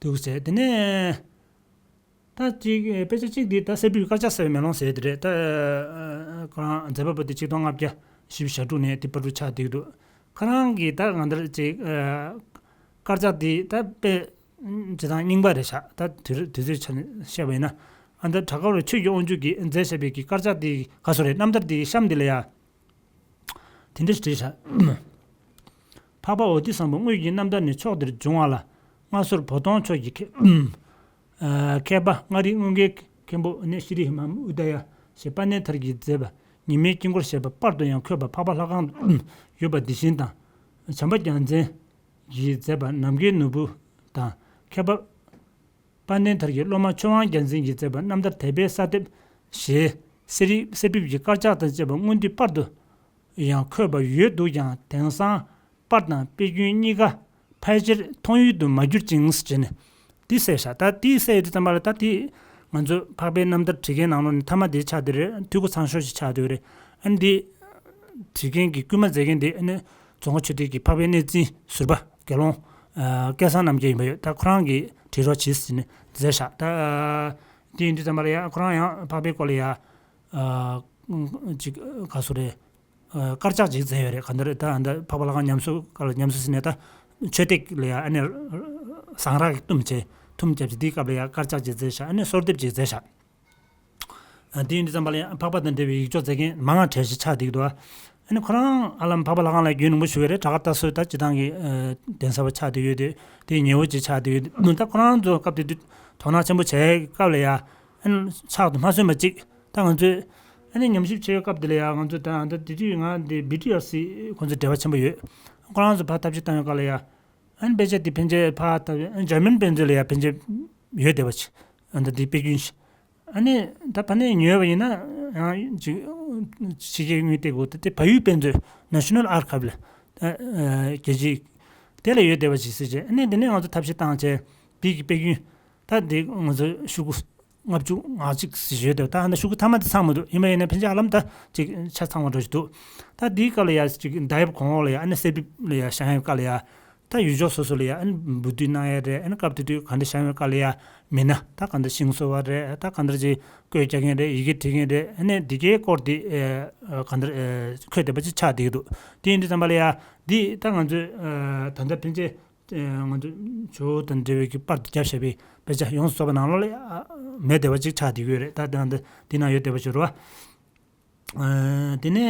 འདུག་ཟེར། དེ་ནས། ད་ཅིག་དཔེ་ཆ་གཅིག་འདི་ད་གསེར་ཕུད་དཀར་ཆག་ཟེར་བའི་མེ་ལོང་ཟེར་དེ་རེད། ད་ཁོ་རང་མཛད་པ་པོ་དེ་ཆིག་སྟོང་ལྔ་བརྒྱ་བཞི་བཅུ་ཞེ་དྲུག་ནས་དེ་བར་དུ་ཆགས་བསྡད་ཀྱི་འདུག་ཁོ་རང་གིས་ད་ང་འདིར་ཅིག་དཀར་ཆག་འདི་ད་དཔེ་བྱེད་སྟངས་རྙིང་པ་རེད་ཤག་ད་དུས་དུས་ཚོད་ཆ་ནས་བཤད་པ་ཡིན་ན། ཨ་ད་བྲག་དཀར་བའི་ཆོས་ཀྱི་དབང་ཕྱུག་གིས་མཛད་བཞག་པའི་གི་དཀར་ཆག་འདི་ག་ཟེར་རེད། རྣམ་ཐར་འདི་གཤམ་འདི་ལ་ཡ། དེ་འདྲ་བྲིས་བཞག་འཕགས་པ་འོ་ཐུལ་བཟང་པོ་དངོས་ཀྱི་རྣམ་ཐར་ནི་ཕྱོགས་འདིར་འབྱུང་བ་ལ། མངའ་གསོལ་བོ་དོང་ཕྱོགས་ཀྱི་མཁས་ཨ་མཁས་པ་མངའ་རིས་དངོས་འགལ་མཁན་པོ་ནི་ཤྲཱི་རི་མ་ཨུ་དྱ་ཡ་ཞེས་དཔལ་ལྡན་ཐར་གྱིས་མཛད་པ་ཉི་མའི་དཀྱིལ་འཁོར་ཞེས་པ་པར་དུ་ཡང་འཁོད་པ་འཕགས་པ་ལྷ་ཁང་དུ་ཡོད་པ་འདི་བཞིན་དང་། བྱམས་པ་རྒྱལ་མཚན་གྱིས་མཛད་པ་ནམ་མཁའི་ནོར་བུ་དང་། མཁས་པ་དཔལ་ལྡན་ཐར་གྱི་སློབ་མ་ཆོས་དབང་རྒྱལ་མཚན་གྱིས་མཛད་པ་རྣམ་ཐར་དད་པའི་ས་དེབ་ཞེས་གསེར་གསེར་ཕུད་ཀྱི་དཀར་ཆག་དང་བཅས་པ་སྔོན་དུས་པར་དུ་ཡང་འཁོད་པ་ཡོད་འདུག་ཀྱང་། དེང་སང་པར་དང་དཔེ་རྒྱུན་གཉིས་ཀ་ཕལ་ཆེར་མཐོང་ཡུལ་དུ་མ་གྱུར་ཅིང་ཞེས་ནས་འདི་གསལ་བཞག་ད་འདི་གསལ་ཡོད་དུས་ཙམ་པ་ལ་ད་འདི་ང་ཚོ་འཕགས་པའི་རྣམ་ཐར་བྲིས་མཁན་ནང་ལོགས་ནས་མཐའ་མ་འདི་ཆགས་བསྡད་རེད། འཐུས་སྒོ་ཚང་ཤོས་ཤིག་ཆགས་བསྡད་ཡོད་རེད། ཨ་ནི་འདི་བྲིས་མཁན་གྱི་སྐུལ་མ་མཛད་མཁན་དེ་ཨ་ནི་རྫོང་དཀར་ཆོས་སྡེ་གི་འཕགས་པའི་གནས་འཛིན་ཟུར་པ་དགེ་སློང་ཨ་སྐལ་བཟང་རྣམ་རྒྱལ་ཡིན་པ་ཡོད། ད་ཁོ་རང་གིས་བྲིས་རོགས་གྱིས་ཟེར་ནས་མཛད་བཞག་ད་འདི་ཡིན་དུས་ཙམ་པ་ལ་ཡ་ཁོ་རང་ཡང་འཕགས་པའི་སྐོར་ལ་ཡ་ཨ་ཅིག་ག་ཟེར་རེད། ཨ་དཀར་ཆག་ཅིག་མཛད་ཡོད་རེད། གང་ལྟར་ད་ད་འཕགས་པ་ལྷ་ཁང་ཉམས་གསོ་སྐབས་ལ་ཉམས་གསོ་ཟེར་ནས་ད་མཆོད་སྟེགས་ལ་ཡ་ཨ་ནི་ཟངས་རག་གི་གཏུམ་བྱས་གཏུམ་བརྒྱབ་བྱས་འདིའི་སྐབས་ལ་ཡ་དཀར་ཆག་ཅིག་མཛད་བཞག་ཨ་ནི་གསོལ་འདེབས་ཅིག་མཛད་བཞག་ཨ་དེ་ཡིན་དུས་ཙམ་པ་ལ་ཡང་འཕགས་པ་དང་འབྲེལ་བའི་ཡིག་འཇོག་མཛད་མཁན་མང་ང་གྲས་ཤིག་ཆགས་བསྡད་ཀྱི་འདུག་ཨ་ནི་ཁོ་རང་ཨ་ལམ་འཕགས་པ་ལྷ་ཁང་ལ་རྒྱུན་རིང་པོ་བཞུགས་ཡོད་རེད། བྲག་དཀར་རྟ་སོའི་ད་སྤྱི་བཏང་གི་ཨ་གདན་ས་བ་ཆགས་བསྡད་ཡོད་དེ། དེ་ཉེ་བོ་ཅིག་ཆགས་བསྡད་ཡོད་དེ། ད་ཁོ་རང་ཚོ་སྐབས་དེ་དུས་དོ་སྣང་ཆེན་པོ་བྱས་སྐབས་ལ་ཡ་ཨ་ནི་ཕྱག་ཏུ་མ་སོན་པ་ཅིག་ད་ང་ཚོས་ཨ་ནི་ཉམས་ཞིབ་བྱེད་ཡོད་སྐབས་དེ་ལ་ཡ་ང་ཚོ་ད་ད་དེ་དུས་ང་འདི་བི་ཊི་ཨར་སི་ཁོང་ཚོ་འབྲེལ་བ་ཆེན་པོ་ཡོད། ཁོ་རང་ཚོ་ཕར་ཐབས་ཤེས་བཏང་ཡོད་སྐབས་ལ་ཡ་ཨ་ནི་དཔེ་ཆ་དེ་ཕན་ཆད་ཕར་ད་འཇར་མན་དཔེ་མཛོད་ལ་ཡ་ཕན་ཆད་ཡོད་བསྡད་པ་ཅིག་ཨ་ད་དེ་དཔེ་རྒྱུན་ཞིག་ཨ་ནི་ད་ཕ་ནས་ཉོས་པ་ཡིན་ན་ཡང་ཅིག་ཕྱི་རྒྱལ་དངུལ་སྟེགས་འོག་ཏུ་དེ་བལ་ཡུལ་དཔེ་མཛོད་National Archive་ལ་ཨ་ཨ་རྒྱལ་སྤྱིའི་དེ་ལ་ཡོད་བསྡད་པ་ཅིག་ཟེར་བྱས། ཨ་ནི་དེ་ནས་ང་ཚོ་ཐབས་ཤེས་བཏང་བྱས་དེ་གི་དཔེ་རྒྱུན་ད་དེ་ང་ཚོ་ཤོག་གུ་ལྔ་བཅུ་ང་གཅིག་ཟེར་ཡོད་བསྡད་པ། ད་ཨ་ནི་ཤོག་གུ་མཐའ་མ་དེ་ཚང་མི་འདུག་ཡིན་པ་ཡིན་ན་ཕན་ཆད་ཧ་ལམ་ད་ཅིག་ཆ་ཚང་བ་འདྲ་ཞིག་འདུག་ད་དེའི་སྐབས་ལ་ཡ་ཅིག་ཟླ་ཡབ་གོང་འོག་ལ་ཡ་ཨ་ནི་གསེར་ཕུད་ལ་ཡ་བཞེངས་ཡོད་སྐབས་ལ་ཡ། ད་ཡུལ་ཕྱོགས་སོ་སོ་ལ་ཡ་ཨ་ནི་འབུལ་སྡུད་གནང་ཡས་རེད། ཨ་ནི་སྐབས་དེ་དུས་ག་འདྲ་བཞེངས་ཡོད་སྐབས་ལ་ཡ་མི་སྣ་ད་ག་འདྲ་ཤིང་བཟོ་བ་རེད། ད་ག་འདྲ་ཅིག་བརྐོས་རྒྱག་མཁན་རེད། ཡི་གེ་འབྲི་མཁན་རེད། ཨ་ནི་འདི་གའི་སྐོར་དེ་ཨ་ག་འདྲ་ཨ་འཁོད་བསྡད་པ་ཅིག་ཆགས་བསྡད་ཀྱི་འདུག་དེ་ཡིན་དུས་ཙམ་པ་ལ་ཡ་འདི་ད་ང་ཚོས་ཨ་ད་ལྟ་ཕན་ཆད་ཨ་ང་ཚོ་ཇོ་བོ་དང་འབྲེལ་བའི་གི་པར་དུ་བརྒྱབ་བཞག་པའི་དཔེ་ཆ་ཡོངས་སུ་རྫོགས་པ་ནང་ལོགས་ལ་ཡ་ཨ་མེད་བསྡད་པ་ཅིག་ཆགས་བསྡད་ཀྱི་ཡོད་རེད། ད་ད་ད་འདི་ནང་ཡོད་བསྡད་པ་ཅིག་རེད་བ། ཨ་དེ་ནས་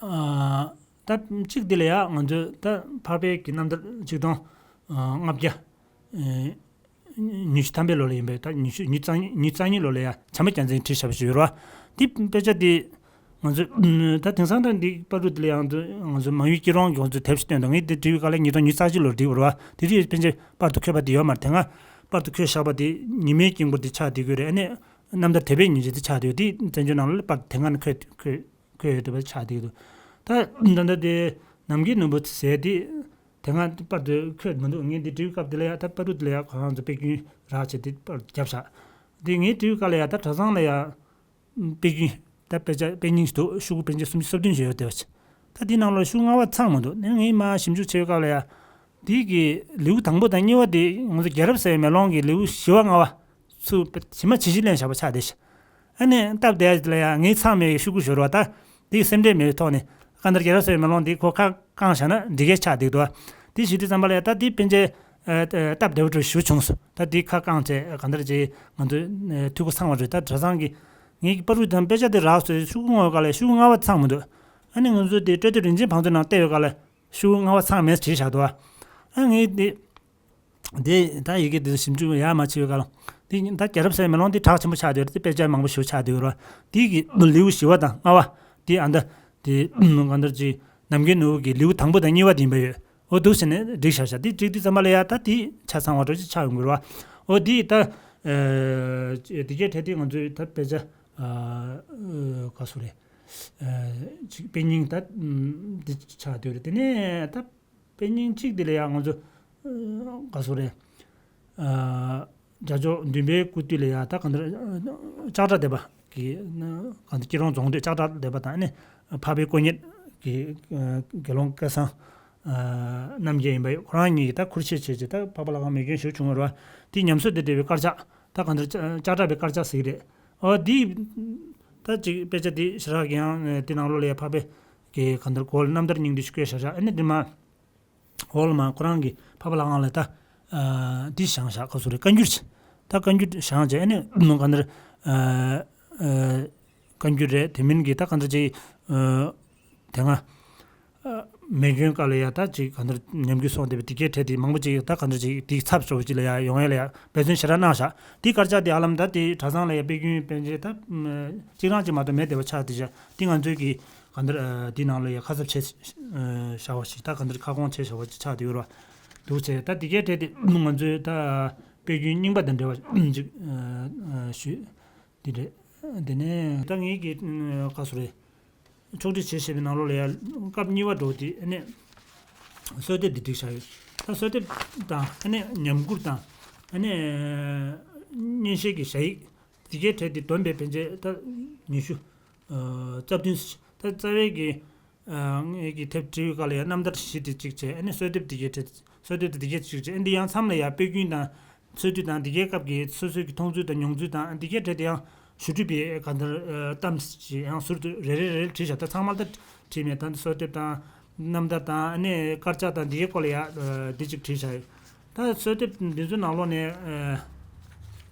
ཨ་ད་གཅིག་འདི་ལ་ཡ་ང་ཚོས་ད་འཕགས་པའི་གི་རྣམ་ཐར་ཆིག་སྟོང་ཨ་ལྔ་བརྒྱ་ཨ་ཉི་ཤུ་ཐམ་པའི་ལོ་ལ་ཡིན་པས། ད་ཉི་ཤུ་ཉི་རྩ་གཉིས་ཉི་རྩ་གཉིས་ལོ་ལ་ཡ་བྱམས་པ་རྒྱལ་མཚན་བྲིས་བཞག་པ་ཞིག་ཡོད་རེད་བ། འདི་དཔེ་ཆ་འདི་ང་ཚོས་ད་དེང་སང་ད་འདི་པར་རུ་འདི་ལ་ཡང་ང་ཚོ་མང་ཡུལ་སྐྱིད་རོང་གི་ང་ཚོས་དེབ་ཞིག་བཏོན་འདུག་ངས་འདི་བྲིས་པའི་སྐབས་ལ་ཉིས་སྟོང་ཉི་ཤུ་རྩ་གཅིག་ལོར་བྲིས་པ་རེད་བ། དེ་དུས་ཕན་ཆད་པར་དུ་འཁོད་པ་འདི་ཡོད་མ་རེད། དེ་སྔ་པར་དུ་འཁོད་བཞག་པ་འདི་ཉི་མའི་དཀྱིལ་འཁོར་འདི་ཆགས་བསྡད་ཀྱི་ཡོད་རེད། ཨ་ནི། རྣམ་ཐར་དད་པའི་ཉིན་བྱེད་དེ་ཆགས་བསྡད་ཡོད། དེ་བཙན་བྱོལ་ནང་ལ་པར་དེ་སྔ་ནས་འཁོད་འཁོད་འཁོད་ཡོད་བསྡད་པ་ཆགས་བསྡད་ཀྱི་འདུག་ད་ད་ལྟ་དེ་ནམ་མཁའི་ནོར་བུ་ཟེར་དེ་དེ་སྔ་པར་དུ་འཁོད་མི་འདུག་ངས་འདི་བྲིས་སྐབས་དེ་ལ་ཡ་ད་པར་རུ་དེ་ལ་ཡ་ཁོ་རང་ཚོ་དཔེ་རྒྱུན་རག་བྱས་དེ་པར་བརྒྱབ་བཞག་དེ་ངས་བྲིས་སྐབས་ལ་ཡ་ད་གྲྭ་ཚང་ལ་ཡ་དཔེ་རྒྱུན་ད་དཔེ་ཆ་དཔེ་རྙིང་ཞིག་འདུག་ཤོག་གུ་དཔེ་ཆ་སུམ་ཅུ་སོ་བདུན་ཞིག་ཡོད་བསྡད་པ་ཆགས། ད་དེའི་ནང་ལ་ཤོག་གུ་ལྔ་པ་ཚང་མི་འདུག་ངས་མར་ཞིབ་འཇུག་བྱེད་སྐབས་ལ་ཡ། དེ་གི་ལེའུ་དང་པོ་དང་གཉིས་པ་དེ་ང་ཚོ་རྒྱལ་རབས་ཟེར་བའི་མེ་ལོང་གི་ལེའུ་བཞི་པ་ལྔ་པ་ཚུར་ཇི་མ་ཇི་བཞིན་ལེན་བཞག་པ་ཆགས་བསྡད་ཤག་ཨ་ནི་སྟབས་བདེ་ལ་ཡ་ངས་ཚང་མའི་ཤོག་གུ་ཞོར་བ་ད་དེ་སེམས་ཁྲལ་མེད་པའི་ཐོག་ནས་གང་ལྟར་རྒྱལ་རབས་ཟེར་བའི་མེ་ལོང་དེ་ཁོ་ཁ་བསྐངས་བཞག་ན་འགྲིག་གི་ཆགས་བསྡད་འདུག་དེ་བྱེད་དུས་ཙམ་པ་ལ་ཡ་ད་དེ་ཕན་ཆད་སྟབས་བདེ་བོ་འདྲ་ཞུ་བྱུང་སོང་། ད་དེ་ཁ་བསྐངས་བྱས་གང་ལྟར་བྱས་ང་ཚོས་འཐུས་སྒོ་ཚང་བ་རེད། ད་གྲྭ་ཚང་གི་ངའི་པར་རིས་དང་དཔེ་ཆ་དེ་རག་སོང་། ཤོག་གུ་ལྔ་པ་སྐབས་ལ་ཤོག་གུ་ལྔ་པ་ཚང་མི་འདུག་ཨ་ནི་ང་ཚོ་དེ་སྤྲོ་བསྡུ་རིན་ཆེན་བང་མཛོད་ནང་བལྟས་ཡོད་སྐབས་ལ། ཤོག་གུ་ལྔ་པ་ཚང་མེད་བྲིས་བཞག་འདུག་ཨ་ངས་འདི་འདི་ད་ཡི་གེ་འདི་ཞིབ་འཇུག་ཡག་མ་བྱས་པའི་སྐབས་ལ་འདི་ད་རྒྱལ་རབས་ཟེར་བའི་མེ་ལོང་འདི་གྲགས་ཆེན་པོ་ཆགས་བསྡད་ཡོད་རེད། དཔེ་ཆ་མང་པོ་ཞིག་ཆགས་བསྡད་ཡོད་རེད། འདི་གི་ལེའུ་བཞི་པ་དང་ལྔ་པ་འདི་ཨ་འདི་འདི་གང་ལྟར་ཅིག་ནམ་མཁའི་ནོར་བུ་གི་ལེའུ་དང་པོ་དང་གཉིས་པ་འདི་ཡིན་པ་ཡོད། འོ་འདུག་ཟེར་ནས་བསྒྲིགས་བཞག་བཞག་འདི་བསྒྲིགས་དུས་ཙམ་པ་ལ་ཡ་ད་འདི་ཆ་ཚང་བ་འདྲ་ཅིག་ཆགས་ཡོང་གི་རེད་བ། འོ་འདི་ད་འདི་གའི་གྲས་འདི་ང་ཚོའི་ད་དཔེ་ཆ་ག་ཟེར་རེད། ཅིག་དཔེ་རྙིང་ད་འདི་ཆགས་བསྡད་ཡོད་རེད། དེ་ནས་ད། དཔེ་རྙིང་གཅིག་འདི་ལ་ཡང་ང་ཚོ་ག་ཟེར་རེད། རྒྱལ་མཆོག་བདུན་པའི་སྐུ་དུས་ལ་ཡ་ད་གང་ལྟར་ལྕགས་བྲག་སྡེ་པ་གི་གང་ལྟར་སྐྱིད་རོང་རྫོང་སྡེ་ལྕགས་བྲག་སྡེ་པ་དང་ཨ་ནི་འཕགས་པའི་དཀོན་གཉེར་གྱི་དགེ་སློང་སྐལ་བཟང་རྣམ་རྒྱལ་ཡིན་པ་ཡོད། ཁོ་རང་གཉིས་ཀྱིས་ད་ཁུར་ཆེ་བྱས་ཀྱི་ད་འཕགས་པ་ལྷ་ཁང་མེ་སྐྱོན་ཞེ་པོ་བྱུང་བ་རེད་བ། དེ་ཉམས་གསོ་དེ་འབྲེལ་བའི་དཀར་ཆག་ད་གང་ལྟར་ལྕགས་བྲག་པའི་དཀར་ཆག་ཟེར་གྱི་རེད། ཨོ་དེ་ད་ཅིག་དཔེ་ཆ་དེ་ཞེ་དྲག་གི་ཡང་དེ་ནང་ལོགས་ལ་ཡ་འཕགས་པའི་གི་གང་ལྟར་གོ་ལ་རྣམ་ཐར་སྙིང་བསྡུས་ཤིག་བཀོད་བཞག་བཞག་ཨ་ནི་དེ་མ། འོག་ལ་མ་ཁོ་རང་གི་འཕགས་པ་ལྷ་ཁང་ལ་ད། ཨ་འདི་བཞེངས་བཞག་ཁོ་ཚོ་རེ་བཀའ་འགྱུར་ཆེ། ད་བཀའ་འགྱུར་བཞེངས་བྱས་ཨ་ནི་གང་ལྟར། ཨ་ཨ་བཀའ་འགྱུར་རེད་དེ་མིན་གྱི་ད་གང་ལྟར་ཅིག་ཨ་དེ་སྔ། ཨ་མེ་སྐྱོན་སྐབས་ལ་ཡ་ད་ཅིག་གང་ལྟར་ཉམས་རྒུད་སོང་བསྡད་པའི་དེ་གའི་གྲས་དེ་མང་པོ་ཅིག་ད་གང་ལྟར་ཅིག་དེའི་ཚབ་ཆོག་ཅིག་ལ་ཡ་ཡོང་ཡ་ལ་ཡ་འབད་བརྩོན་ཞེ་དྲག་གནང་བཞག་དེ་དཀར་ཆག་དེ་ཧ་ལམ་ད་དེ་གྲྭ་ཚང་ལ་ཡ་དཔེ་རྒྱུན་དཔེ་ཆ་ད་གཅིག་རང་ཅིག་མ་གཏོགས་མེད་བསྡད་པ་ཆགས་བསྡད་བཞག་དེ་ང་ཚོའི་གི་གང་ལྟར་ཨ་དེའི་ནང་ལ་ཡ་ཁ་གསབ་བྱས་ཨ་བཞག་པ་ཞིག་ད་གང་ལྟར་ཁ་སྐོང་བྱས་བཞག་པ་ཅིག་ཆགས་བསྡད་ཡོད་རེད་བ། འདུག་བྱས་ད་དེ་གའི་གྲས་དེ་ང་ཚོའི་ད་དཔེ་རྒྱུན་རྙིང་པ་དང་འབྲེལ་བ་ཅིག་ཨ་ཨ་ཞུས་འདི་རེད། དེ་ནས་ད་ངེད་ཀྱི་ཨ་ཁ་སོ་རེད། ཕྱོགས་སྒྲིག་བྱས་བཞག་པའི་ནང་ལོགས་ལ་ཡ་སྐབས་གཉིས་པ་འགྲོ་དེ་ཨ་ནི་གསོལ་འདེབས་འདི་བསྒྲིགས་བཞག་ཡོད། ད་གསོལ་འདེབས་དང་ཨ་ནི་ཉམས་མགུར་དང་ཨ་ནི་ཨ་སྙན་ཤལ་གྱི་ཞ་ཡིག་དེ་གའི་གྲས་དེ་བསྡོམས་པའི་ཕན་ཆད་ད་ཉི་ཤུ། ཨ་རྩ་བདུན། ད་རྩ་བའི་གི་ཨ་ངེད་ཀྱི་དེབ་བྲིས་པའི་སྐབས་ལ་ཡང་རྣམ་ཐར་བཞི་དེ་གཅིག་བྱས་ཨ་ནི་གསོལ་འདེབས་དེ་གའི་གྲས་གསོལ་འདེབས་དེ་གའི་གཅིག་བྱས་ཨ་འདི་ཡང་མཚམས་ལ་ཡང་དཔེ་རྒྱུན་དང་འཚོལ་སྡུད་དང་དེ་གའི་སྐབས་ཀྱི་སོ་སོའི་གི་མཐོང་ཚུལ་དང་མྱོང་ཚུལ་དང་དེ་གའི་གྲས་དེ་ཡང་ཞུ་སྒྲུབ་པའི་གང་ལྟར་ཨ་གཏམ་ཞིག་ཡང་ཟུར་དུ་རེ་རེ་རེ་རེ་བྲིས་བཞག་ད་ཚང་མ་ད་བྲིས་མེད་ད་འདི་གསོལ་འདེབས་དང་རྣམ་ཐར་དང་ཨ་ནི་དཀར་ཆག་དང་དེ་གའི་སྐོར་ལ་ཡང་ཨ་འདི་གཅིག་བྲིས་བཞག་ཡོད། ད་གསོལ་འདེབས་འདི་ཚོའི་ནང་ལོགས་ནས་ཨ།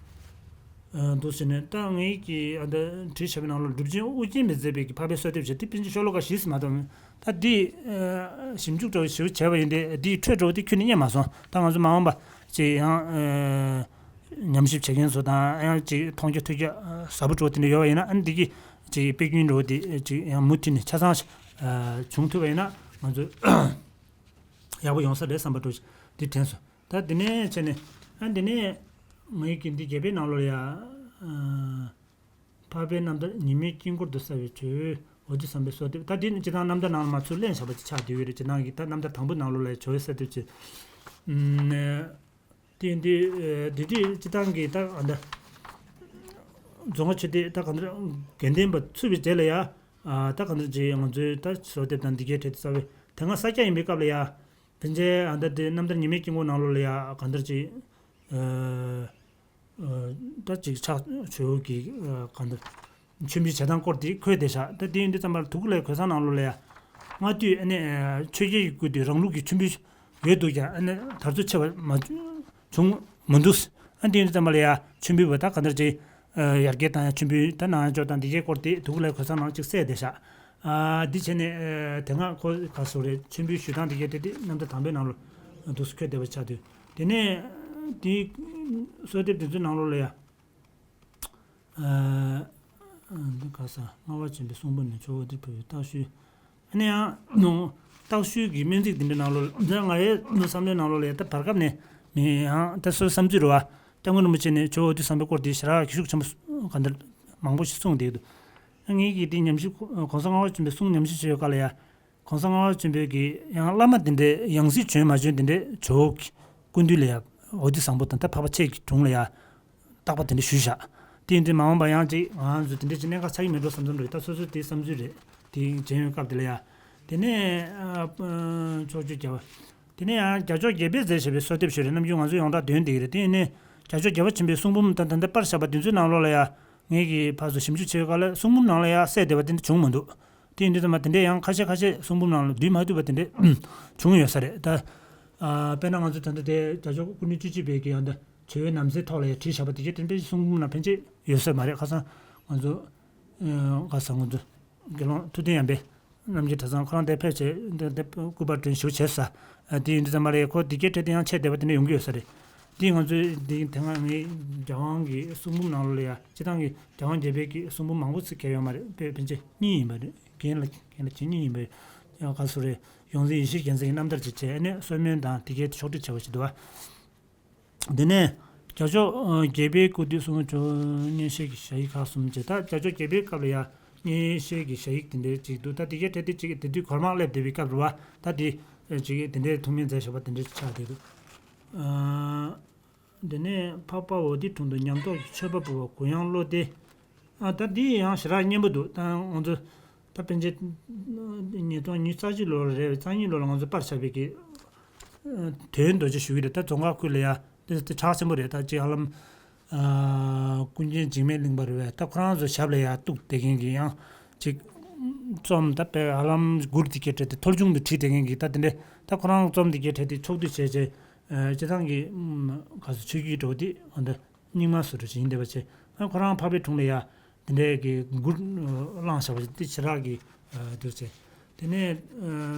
ཨ་འདུག་ཟེར་ནས་ད་ངེད་ཀྱིས་ཨ་ད་བྲིས་བཞག་པའི་ནང་ལ་གྲུབ་ཆེན་ཨུ་རྒྱན་པས་མཛད་པའི་གི་འཕགས་པའི་གསོལ་འདེབས་བྱས་ཏེ་དཔེ་ཆ་ཤོ་ལོ་ཀ་བཞི་ཙམ་མ་གཏོགས་མེད། ད་འདི་ཨ་ཞིབ་འཇུག་འདྲ་བོ་ཞིབ་བྱས་པ་ཡིན་ཏེ་འདིའི་འཕྲོས་འདྲ་བོ་དེ་ཁྱོན་ནས་རྙེད་མ་སོང་། ད་ང་ཚོ་མ་འོངས་པ་ཅིག་ཡང་ཨ་ཉམས་ཞིབ་བྱེད་མཁན་ཚོ་དང་ཡང་ཅིག་མཐོང་རྒྱ་ཐོས་རྒྱ་ཨ་ཟབ་པོ་འདྲ་བོ་དེ་འདྲ་ཡོད་པ་ཡིན་ན་ཨ་ནི་འདི་གི་ཅིག་དཔེ་རྒྱུན་འདྲ་བོ་དེ་ཅིག་ཡང་མུ་མཐུད་ནས་ཆ་ཚང་ཞིག་ཨ་བྱུང་ཐུབ་པ་ཡིན་ན་ང་ཚོ་ཡག་པོ་ཡོང་ས་རེད་བསམ་པ་འདྲ་བོ་ཞིག་འདི་དྲན་སོང་། ད་དེ་ནས་བྱས་ནས་ཨ་དེ་ནས་ངའི་གི་འདི་རྒྱལ་པོའི་ནང་ལོགས་ལ་ཡ་ཨ་འཕགས་པའི་རྣམ་ཐར་ཉི་མའི་དཀྱིལ་འཁོར་དུ་གསལ་བའི་ཇོ་བོའི་འོ་དེ་བསམ་པའི་གསོལ་འདེབས། ད་འདི་ནི་སྤྱིར་བཏང་རྣམ་ཐར་ནང་ལ་མ་ཚུར་ལེན་བཞག་པ་ཅིག་ཆགས་བསྡད་ཡོད་རེད། སྤྱིར་བཏང་གི་ད་རྣམ་ཐར་དང་པོ་ནང་ལོགས་ལ་ཡ་ཇོ་བོའི་གསོལ་འདེབས་ཅིག་ཨ་དེ་འདི་ཨ་དེ་འདི་སྤྱིར་བཏང་གི་ད་ཨ་ད་རྫོང་ཁ་ཆེ་དེ་ད་ག་འདྲ་དགེ་ལྡན་པ་ཚུད་པའི་རྗེས་ལ་ཡ་ཨ་ད་ག་འདྲ་ཅིག་ང་ཚོའི་ད་གསོལ་འདེབས་དང་འདི་གའི་གྲས་དེ་རྩ་བའི་དེ་སྔ་ས་སྐྱ་ཡིན་པའི་སྐབས་ལ་ཡ། དེ་འདྲའི་ཨ་ད་དེ་རྣམ་ཐར་ཉི་མའི་དཀྱིལ་འཁོར་ནང་ལོགས་ལ་ཡ་གང་ལྟར་ཅིག་ཨ་ཨ་ད་ཅིག་ཕྱག་ཇོ་བོ་གི་ཨ་གང་ལྟར་མཆོད་འབུལ་བྱེད་སྟངས་སྐོར་དེ་འཁོད་བསྡད་བཞག་ད་དེ་ཡིན་དུས་ཙམ་པར་དུ་ཀུ་ལའི་གོས་བཟང་ནང་ལོགས་ལ་ཡ་སྔ་དུས་ཨ་ནི་ཨ་ཆོས་རྒྱལ་གྱི་སྐུ་དུས་རང་ལུགས་ཀྱི་མཆོད་འབུལ་ཡོད་འདུག་ཀྱང་ཨ་ནི་དར་ཚུལ་ཆེ་བ་མ་བྱུང་མི་འདུག་ཨ་དེ་ཡིན་དུས་ཙམ་པ་ལ་ཡ་མཆོད་འབུལ་བ་ད་གང་ལྟར་ཅིག་ཨ་ཡར་རྒྱས་དང་ཡང་མཆོད་འབུལ་ད་གནང་ཕྱོགས་དང་འདི་གའི་སྐོར་དེ་དུ་ཀུ་ལའི་གོས་བཟང་ནང་གཅིག་གསལ་བསྡད་ཤག་ཨ་འདི་བྱས་ནས་ཨ་དེ་སྔ་ཁོ་ག་སོ་རེད་མཆོད་འབུལ་ཞུ་སྟངས་འདི་གའི་དེ་དེ་རྣམ་ཐར་དང་པོའི་ནང་ལ་འདུག་སེ་འཁོད་བསྡད་པ་ཆགས་དུས་དེ་ནས་དེའི་གསོལ་འདེབས་དེ་ཚོའི་ནང་ལོགས་ལ་ཡ་ཨ་འདི་ག་ས་ལྔ་པ་ཆེན་པོའི་གསུང་འབུམ་ནས་ཇོ་བོ་འདིར་བབས་པའི་རྟགས་ཞུས། ཨ་ནི་ཡང་ནོ། རྟགས་ཞུས་ཀྱི་སྨོན་ཚིག་འདི་འདྲའི་ནང་ལོགས་ལ་ང་རའི་བསམ་བློའི་ནང་ལོགས་ལ་ཡ་ད་བར་སྐབས་ནས་མི་ཡང་ད་སོ་བསམ་ཚུལ་རེད་བ། སྐྱབས་མགོན་རིན་པོ་ཆེ་ནས་ཇོ་བོ་འདི་བསམ་པའི་སྐོར་དེ་ཞེ་དྲག་གི་ཤུགས་ཆེན་པོ་ག་འདིར་མང་པོ་ཞིག་གསུངས་བསྡད་འདུག་ངེད་ཀྱིས་དེ་ཉམས་ཞིབ་གོང་ས་ལྔ་པ་ཆེན་པོའི་གསུང་ཉམས་ཞིབ་བྱས་ཡོད་སྐབས་ལ་ཡ། གོང་ས་ལྔ་པ་ཆེན་པོའི་གི་ཡང་བླ་མ་དེ་འདྲའི་ཡང་སྲིད་བྱོན་མ་བྱོན་དེ་འདྲའི་ཇོ་བོ་གི་སྐུ་མདུན་ལ་ཡ་འོ་འདི་བཟང་པོ་དང་ད་འཕགས་པ་ཁྱེད་ཀྱི་དྲུང་ལ་ཡ། རྟག་པ་དེ་འདྲ་ཞུས་བཞག་དེ་ཡིན་དུས་མ་འོངས་པ་ཡང་ཅིག་ང་ཚོ་དེ་འདྲ་ཅིག་གནད་འགག་ཆགས་ཀྱི་མེད་འགྲོ་བསམ་བསམ་འགྲོ་ཡིན། ད་སོ་སོ་དེ་བསམ་ཚུལ་རེད། དེ་བྱས་ཡོང་སྐབས་དེ་ལ་ཡ། དེ་ནས་ཨ་ཕྱོགས་བཅུའི་རྒྱལ་བ། དེ་ནས་ཡང་རྒྱལ་མཆོག་རྒྱལ་པོས་མཛད་བཞག་པའི་གསོལ་འདེབས་ཞུ་རེད། ནམ་རྒྱུན་ང་ཚོ་ཡོངས་གྲགས་འདོན་བསྡད་ཀྱི་རེད། དེ་ཡིན་ནའི་རྒྱལ་མཆོག་རྒྱལ་བ་ཆེན་པོའི་གསུང་འབུམ་དང་ད་ལྟ་པར་བཞག་པ་དེ་ཚོའི་ནང་ལོགས་ལ་ཡ། ངེད་ཀྱིས་ཕར་ཚུར་ཞིབ་འཇུག་བྱས་པའི་སྐབས་ལ་གསུང་འབུམ་ནང་ལ་ཡ་གསལ་བསྡད་པ་དེ་འདྲ་བྱུང་མི་འདུག་དེ་ཡིན་དུས་ཙམ་པ་དེ་འདྲས་ཡང་ཁ་ཤས་ཁ་ཤས་གསུང་འབུམ་ནང་ལ་བསྡུས་མ་ཐུབ་པ་དེ་འདྲས་བྱུང་ཡོད་ས་རེད་ད། ཨ་དཔེར་ན་ང་ཚོ་ད་ལྟ་དེ་རྒྱལ་མཆོག་སྐུ་ཕྲེང་བཅུ་གཅིག་པའི་གི་ཡང་ད་བྱེ་བའི་ནམ་གསལ་ཐོག་ལ་ཡང་བྲིས་བཞག་པ་དེ་གའི་དེ་འདྲའི་གསུང་འབུམ་ནང་ཕན་ཆད་ཡོད་ས་མ་རེད། ཁ་སང་ང་ཚོ་ཨ་ཁ་སང་ང་ཚོ་དགེ་སློང་ཐུབ་བསྟན་ཡར་འཕེལ་རྣམ་རྒྱལ་གྲྭ་ཚང་ཁོ་རང་དེ་ཕེབས་བྱས་འདི་འདི་སྐུ་པར་སྐྲུན་ཞུ་བྱས་ས། ཨ་དེ་ཡིན་དུས་ཙམ་པ་ལ་ཡ་ཁོ་དེ་གའི་གྲས་དེ་ཡང་ཆད་བསྡད་པ་དེ་འདྲ་ཡོང་གི་ཡོད་ས་རེད། དེ་ང་ཚོས་འདི་དེ་སྔ་ངའི་རྒྱལ་དབང་གི་གསུང་འབུམ་ནང་ལོགས་ལ་ཡ་སྤྱིར་བཏང་གི་རྒྱལ་དབང་རྒྱལ་པོའི་གི་གསུང་འབུམ་མང་པོ་ཞིག་གས་ཡོད་མ་རེད། དཔེ་ཕན་ཆད་གཉིས་ཡིན་པ་རེད། རྒན་ལ་རྒན་ལ་ཆེ་གཉིས་ཡིན་པ་རེད། ཡང་ག་སུ་རེད། ཡོངས་འཛིན་ཡེ་ཤེས་རྒྱལ་མཚན་གྱི་རྣམ་ཐར་ཅིག་བྱས་ནས་གསོལ་སྨོན་དང་དེ་གའི་ཕྱོགས་སྒྲིག་བྱས་པ་ཞིག་འདུག་བ། དེ་ནས་རྒྱལ་མཆོག་ཨ་རྒྱལ་པོའི་སྐུ་དུས་གསུང་ཆོས་སྙན་ཤལ་གྱི་ཞ་ཡིག་ཁག་གསུམ་བཅས། ད་རྒྱལ་མཆོག་རྒྱལ་པོའི་སྐབས་ལ་ཡ་སྙན་ཤལ་གྱི་ཞ་ཡིག་དེ་འདྲའི་ཅིག་འདུག་ད་དེ་གའི་གྲས་དེ་ཅིག་དེ་དུས་གོར་མ་སླེབས་བསྡད་པའི་སྐབས་རེད་བ། ད་དེ་ཅིག་དེ་འདྲའི་ཐུགས་སྨོན་མཛད་བཞག་པ་དེ་འདྲའི་ཆགས་བསྡད་འདུག་ཨ་ དེ་ནས་འཕགས་པ་འོ་དེ་དྲུང་དུ་ཉམས་རྟོགས་ཀྱི་མཆོད་པ་འབུལ་བ་གུ་ཡངས་བློ་བདེ། ཨ་ད་འདི་ཡང་ཞེ་དྲག་སྙན་པོ་འདུག་ད་ང་ཚོ་ད་ཕན་ཆད་ཉིས་སྟོང་ཉི་ཤུ་རྩ་གཅིག་ལོར་རེད་པས། རྩ་གཉིས་ལོར་ང་ཚོ་པར་ཆག་པའི་གི་དོན་མདོར་བསྡུས་ཞུ་གི་རེད། ད་རྫོང་ཁག་ཁུལ་ལ་ཡ་དེ་དེ་གྲགས་ཆེན་པོ་རེད། ད་ཅིག་ཧ་ལམ་ཀུན་མཁྱེན་འཇིགས་མེད་གླིང་པ་རེད་པས། ད་ཁོ་རང་ཚོ་ཞབས་ལ་ཡ་གཏུགས་བསྡད་མཁན་གྱི་ཡང་ཅིག་རྩོམ་ད་དཔེ་ཧ་ལམ་མགུར་དེ་གའི་གྲས་དེ་ཐོལ་བྱུང་དུ་བྲིས་བསྡད་མཁན་གྱི་ད་དེ་འདྲས། ད་ཁོ་རང་རྩོམ་དེ་གའི་གྲས་དེ་ཕྱོགས་བསྡུས་བྱས་བྱས་སྤྱི་བཏང་གི་ག་ཚོད་ཆོས་བརྒྱུད་འགྲོ་དེ་འོ་ད་རྙིང་མ་སུ་འགྲོ་ཞིག་ཡིན་བསྡད་པ་བྱས། ཁོ་རང་འཕགས་པའི་དྲུང་ལ་ཡ་དེ་འདྲས་ཀྱི་མགུར་བླངས་བཞག་པ་དེ་ཞེ་དྲག་གི་འདུག་བྱས། དེ་ནས་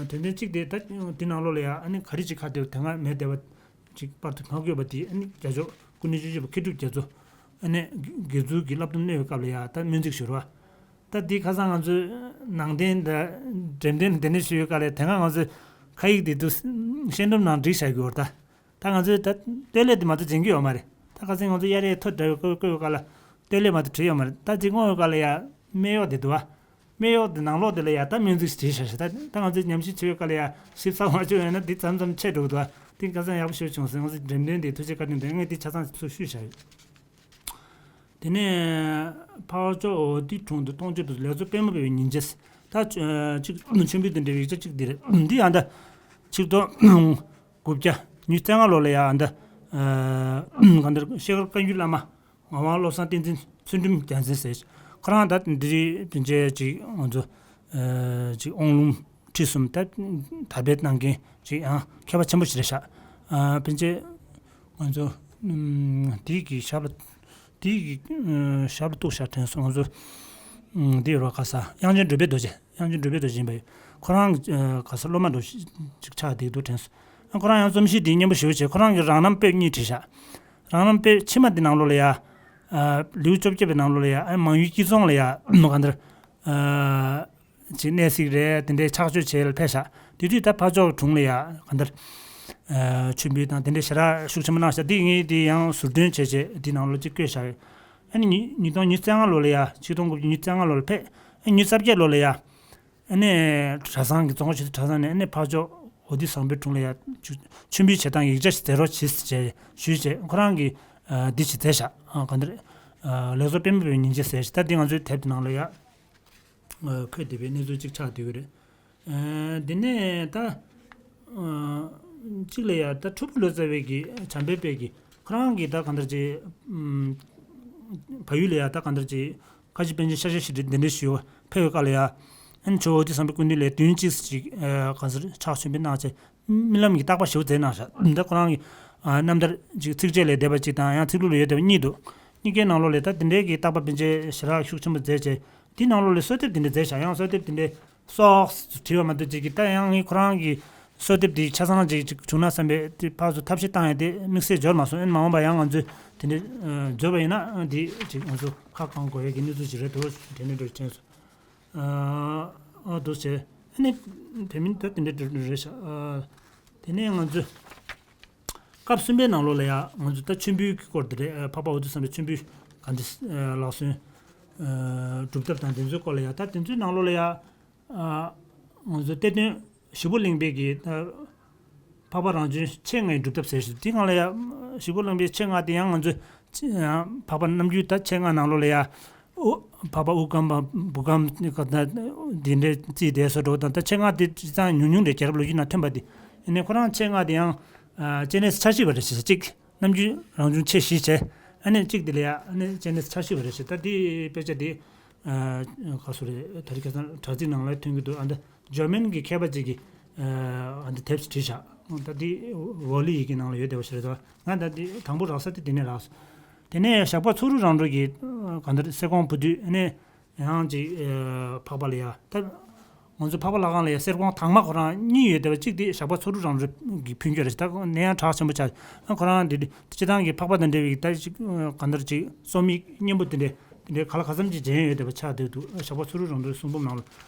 དོན་ཚན་གཅིག་དེ་ད་དེ་ནང་ལོགས་ལ་ཡ་ཨ་ནི་ག་རེ་ཅིག་ཁ་བསྡད་དེ་སྔ་མེད་བསྡད་པ་ཅིག་པར་དུ་གང་བཀོད་པ་དེ་ཨ་ནི་རྒྱལ་མཆོག་སྐུ་ཕྲེང་བཅུ་གཅིག་པ་མཁས་གྲུབ་རྒྱ་མཚོ་ཨ་ནི་དགེ་ཚུལ་གྱི་བསླབ་སྡོམ་གནང་བའི་སྐབས་ལ་ཡ་ད་སྨོན་ཚིག་ཞུ་རོགས། ད་འདི་ཁ་སང་ང་ཚོས་ནང་བསྟན་དང་འགྲེམས་སྟོན་དེ་འདྲ་ཞུ་བའི་སྐབས་ལ་དེ་སྔ་ང་ཚོས་ཁ་ཡིག་དེ་དུ་ཤེས་ལྡན་ནང་བསྒྲིགས་བཞག་གི་ཡོད་རེད། ད་ད་ང་ཚོས་ད་བསྟོད་ལས་དེ་མ་གཏོགས་འཛིན་གྱི་ཡོད་མ་རེད། ད་ཁ་སང་ང་ཚོ་གཡར་ཡས་ཐོ་འདྲ་བའི་བཀོད་བཀོད་པའི་སྐབས་ལ་བསྟོད་ལས་མ་གཏོགས་བྲིས་ཡོད་མ་རེད། ད་འདི་བསྔོ་བའི་སྐབས་ལ་ཡ་སྨད་གཡོགས་དེ་འདུག་བ། སྨད་གཡོགས་དེ་ནང་ལོགས་དེ་ལ་ཡ་ད་སྨོན་ཚིག་བྲིས་བཞག་ཤག་ད་ད་ང་ཚོས་ཉམས་ཞིབ་བྱེད་པའི་སྐབས་ལ་ཡ་ཞིབ་ཚགས་མ་བྱུང་ཡོད་ན་འདི་མཚམས་མཚམས་ཆད་འགྲོ་གི་འདུག་བ། འདི་ཁ་སང་ཡག་པོ་ཞེ་པོ་བྱུང་སོང་། ང་ཚོ་འགྲེམས་སྟོན་དེ་ཐུགས་རྗེ་བཀའ་དྲིན་དང་ངས་འདི་ཆ་ཚང་ཚུར་བཤུས་བཞག་ཡོད། དེ་ནས་འཕགས་མཆོག་འོ་དེ་དྲུང་དུ་སྟོང་མཆོད་དུ་ལེགས་ཚོགས་དཔལ་མོ་འཕེལ་བའི་ཉིན་བྱེད། ད་ཅིག་མཆོད་འབུལ་དེ་འདྲ་བའི་ཡིག་ཆ་གཅིག་འདི་རེད། འདི་ཡང་ད་ཆིག་སྟོང་དགུ་བརྒྱ་ཉི་ཤུ་རྩ་ལྔ་ལོ་ལ་ཡ་ད་གང་ལྟར་ཤེལ་དཀར་བཀའ་འགྱུར་བླ་མ་ངག་དབང་བློ་བཟང་བསྟན་འཛིན་ཚུལ་ཁྲིམས་རྒྱལ་མཚན་ཟེར། ཁོ་རང་ད་འདི་རིགས་དེ་འདྲའི་ཅིག་ང་ཚོ་ཅིག་དབང་ལུང་ཁྲིད་གསུམ་ད་དར་སྤེལ་གནང་མཁན་ཅིག་ཡང་མཁས་པ་ཆེན་པོ་ཞིག་རེད་ཤག་ཨ་ཕན་ཆད་ང་ཚོ་ཨུམ་དེའི་གི་ཞབས་ལ་དེའི་གི་ཨ་ཞབས་ལ་གཏུགས་ཤག་དྲན་སོང་། ང་ཚོ་ཨུམ་དེ་རོ་ག་ས་དབྱངས་ཅན་སྒྲུབ་པའི་རྡོ་རྗེ། དབྱངས་ཅན་སྒྲུབ་པའི་རྡོ་རྗེ་ཡིན་པ་ཡོད། ཁོ་རང་ཨ་ག་ས་སློབ་མ་འགྲོ་ཅིག་ཆགས་བསྡད་འདུག་དྲན་སོང་། ཨ་ཁོ་རང་ཡང་རྩོམ་གཞི་དེ་སྙན་པོ་ཞེ་པོ་བྱས། ཁོ་རང་གི་རང་རྣམ་དཔེ་གཉིས་བྲིས་ཤག་རང་རྣམ་དཔེ་ཕྱི་མ་དེ་ནང་ལོགས་ལ་ཡ་ཨ་ལེའུ་བཅོ་བརྒྱད་པའི་ནང་ལོགས་ལ་ཡ་ཨ་མང་ཡུལ་སྐྱིད་རྫོང་ལ་ཡ་ཨ་གང་ལྟར་ཨ་ཅིག་གནས་གཟིགས་རེད། དེ་འདྲའི་ཕྱག་མཆོད་བྱས་ལ་ཕེབས་ཤག་དེ་དུས་ད་འཕགས་མཆོག་དྲུང་ལ་ཡ་གང་ལྟར་ཨ་མཆོད་འབུལ་དང་དེ་འདྲའི་ཞེ་དྲག་ཤུགས་ཆེན་པོ་གནང་ཤག་འདི་ངས་དེ་ཡང་ཟུར་འདོན་བྱས་བྱས་འདི་ནང་ལོགས་ཅིག་བཀོད་བཞག་ཡོད། ཨ་ནི་ཉིས་ཉིས་སྟོང་ཉི་ཤུ་རྩ་ལྔ་ལོ་ལ་ཡ་ཆིག་སྟོང་དགུ་བརྒྱ་ཉི་ཤུ་རྩ་ལྔ་ལོ་ལ་ཕེབས། ཨ་ཉི་ཤུ་རྩ་བརྒྱད་ལོ་ལ་ཡ་ཨ་ནི་གྲྭ་ཚང་གི་རྫོང་དཔོན་ཆེན་པོ་གྲྭ་ཚང་ནས་ཨ་ནི་འཕགས་མཆོག་འོ་དེ་བཟང་པོའི་དྲུང་ལ་ཡ་མཆོད་འབུལ་བྱེད་སྟངས་ཡིག་ཆ་ཞིག་མཛད་རོགས་བྱེད་ཟེར་ཞུས་བྱས་ཁོ་རང་གིས་ཨ་འདི་ཞིག་མཛད་བཞག་ཨ་གང་ལྟར་ཨ་ལེགས་ཚོགས་དཔལ་མོ་འཕེལ་བའི་ཉིན་བྱེད་ཟེར་ཞིག་ད་འདི་ང་ཚོའི་དེབ་དེ་ནང་ལ་ཡ་ཨ་འཁོད་བསྡད་པའི་གནས་ཚུལ་གཅིག་ཆགས་བསྡད་ཀྱི་རེད། ཨ་འདི་ནས་ད་ཨ་གཅིག་ལ་ཡ་ད་ཁྲོ་ཕུ་ལོ་ཙཱ་བའི་གི་བྱམས་པའི་དཔལ་གྱི་ཁོ་རང་གིས་ད་གང་ལྟར་ཅིག་ཨམ་བལ་ཡུལ་ལ་ཡ་ད་གང་ལྟར་ཅིག་ཁ་ཆེ་པཎ་ཆེན་ཤཱཀྱ་ཤྲཱི་འདི་འདྲ་ཞུ་བ་ཕེབས་པའི་སྐབས་ལ་ཡ། ཨ་ནི་ཇོ་བོ་དྷི་སམ་བྷའི་སྐུ་མདུན་ལས་བདུན་གཅིག་ཅིག་ཨ་གང་ཟེར་ཕྱག་མཆོད་འབུལ་གནང་བྱས་རྨི་ལམ་གྱི་བརྟག་པ་ཞིབ་མཛད་གནང་ཤག་འདི་ཁོ་རང་གི་ཨ་རྣམ་ཐར་ཅིག་ཚིགས་བཅད་ལས་འདས་པ་གཅིག་དང་ཡང་ཚིག་ལྷུག་ལ་ཡོད་བསྡད་པ་གཉིས་འདུག་གཉིས་ཀའི་ནང་ལོགས་ལས་ད་འདི་འདྲའི་གི་བརྟག་པ་ཕན་ཆད་ཞེ་དྲག་ཤུགས་ཆེན་པོ་མཛད་བྱས་འདི་ནང་ལོགས་ལས་གསོལ་འདེབས་འདི་འདྲ་མཛད་ཤག་ཡང་གསོལ་འདེབས་འདི་འདྲ་སོགས་བྲིས་པ་མ་གཏོགས་ཅིག་གི་ད་ཡང་ངས་ཁོ་རང་གི་གསོལ་འདེབས་འདི་ཆ་ཚང་ཅིག་ཅིག་བྱུང་ན་བསམ་པའི་དེ་ཕར་ཚུར་ཐབས་ཤེས་བཏང་ཡ་དེ་དམིགས་བསལ་འབྱོར་མ་སོང་། ཨ་ནི་མ་འོངས་པ་ཡང་ང་ཚོས་དེ་འདྲའི་ཨ་འབྱོར་བ་ཡིན་ན་ཨ་འདི་ཅིག་ང་ཚོ་ཁ་གང་དགོས་ཡ་གི་གནས་ཚུལ་ཅིག་རེད་འདུག་དེ་འདྲ་འདྲ་དྲན་སོང་། ཨ་ཨ་འདུག་བྱས་ཨ་ནི་དེ་མིན་ད་དེ་འདྲ་འདྲ་རེད་ཤག་ཨ་དེ་ནས་ང་ཚོས་སྐབས་གསུམ་པའི་ནང་ལོགས་ལ་ཡ་ང་ཚོས་ད་མཆོད་འབུལ་གྱི་སྐོར་དེ་རེད། ཨ་འཕགས་པ་འོ་དོད་བཟང་པོའི་མཆོད་འབུལ་ག་འདྲ་ཨ་ལག་སོན་ཨ་སྒྲུབ་ཐབས་དང་དེ་ཚོའི་སྐོར་ལ་ཡ་ད་དེ་ཚོའི་ནང་ལོགས་ལ་ཡ། ཨ་ང་ཚོ་གཏེར་སྟོན་ཞིག་པོ་གླིང་པའི་གི་ཨ་འཕགས་པ་རང་བྱུང་ཆེད་མངགས་སྒྲུབ་ཐབས་ཟེར་ཞིག་འདི་སྒང་ལ་ཡ་ཞིག་པོ་གླིང་པའི་ཆེད་མངགས་དེ་ཡང་ང་ཚོ་ཨ་འཕགས་པ་རྣམ་འགྱུར་ད་ཆེད་མངགས་ནང་ལོགས་ལ་ཡ་ཨོ་འཕགས་པ་དབུ་སྐམ་པ་བུ་སྐམ་འདི་འདྲའི་རྩིས་དེ་སོ་འགྲོ་དང་ད་ཆེད་མངགས་དེ་སྤྱིར་བཏང་ཉུང་ཉུང་རེད། རྒྱལ་རབས་ལོ་རྒྱུས་ནང་ཐོན་པ་དེ་ཡིན་ནའི་ཁོ་རང་ཆེད་མངགས་དེ་ཡང་ཨ་སྐྱེ་གནས་ཆ་བཞི་པ་རེད་ཟེར་གཅིག་རྣམ་འགྱུར་རང་བྱུང་ཆེ་བཞི་བྱས། ཨ་ནི་གཅིག་དེ་ལ་ཡ་ཨ་ནི་སྐྱེ་གནས་ཆ་བཞི་པ་རེད་ཟེར། ད་དེའི་དཔེ་ཆ་དེ་ཨ་ག་སུ་རེད། ད་རེས་ཁ་སང་དྲ་ཚིགས་ནང་ལ་ཐོན་གྱི་འདུག་ཨ་འདི་འཇར་མན་གྱི་མཁས་པ་ཅིག་གིས་ཨ་འདི་དེབ་ཅིག་བྲིས་བཞག་ད་འདི་ཝོ་ལི་ཡི་གེ་ནང་ལ་ཡོད་བསྡད་པ་ཞིག་རེད་དོ། ང་ད་འདི་དང་པོ་རག་ས་དེ་དེ་ནས་རག་སོང་། དེ་ནས་ཞགས་པ་ཚུ་རུ་རང་གྲོལ་གྱི་ཨ་གང་ལྟར་གསེར་ཀོང་བུ་དུས་ཨ་ནི་ཡང་ཅིག་ཨ་འཕགས་པ་ལ་ཡ་ད་ང་ཚོ་འཕགས་པ་ལྷ་ཁང་ལ་ཡ་གསེར་ཀོང་དྭངས་མ་ཁོ་རང་གཉིས་ཡོད་བསྡད་པ། གཅིག་དེ་ཞགས་པ་ཚུ་རུ་རང་གྲོལ་གྱི་ཕུལ་རྒྱུ་རེད། ད་ནས་ཡང་གྲགས་ཆེན་པོ་ཆགས། ཨ་ཁོ་རང་དེ་སྤྱིར་བཏང་གི་འཕགས་པ་དང་འབྲེལ་བའི་ད་ཅིག་གང་ལྟར་ཅིག་རྩོམ་ཡིག་སྙན་པོ་དེ་འདྲས་དེ་འདྲས་ག་ལ་ག་ཙམ་ཅིག་མཇལ་ཡོང་ཡོད་བསྡད་པ་ཆགས་བསྡད་འདུག་ཞགས་པ་ཚུ་རུ་རང་གྲོལ་གསུང་འབུམ་ནང་ལ་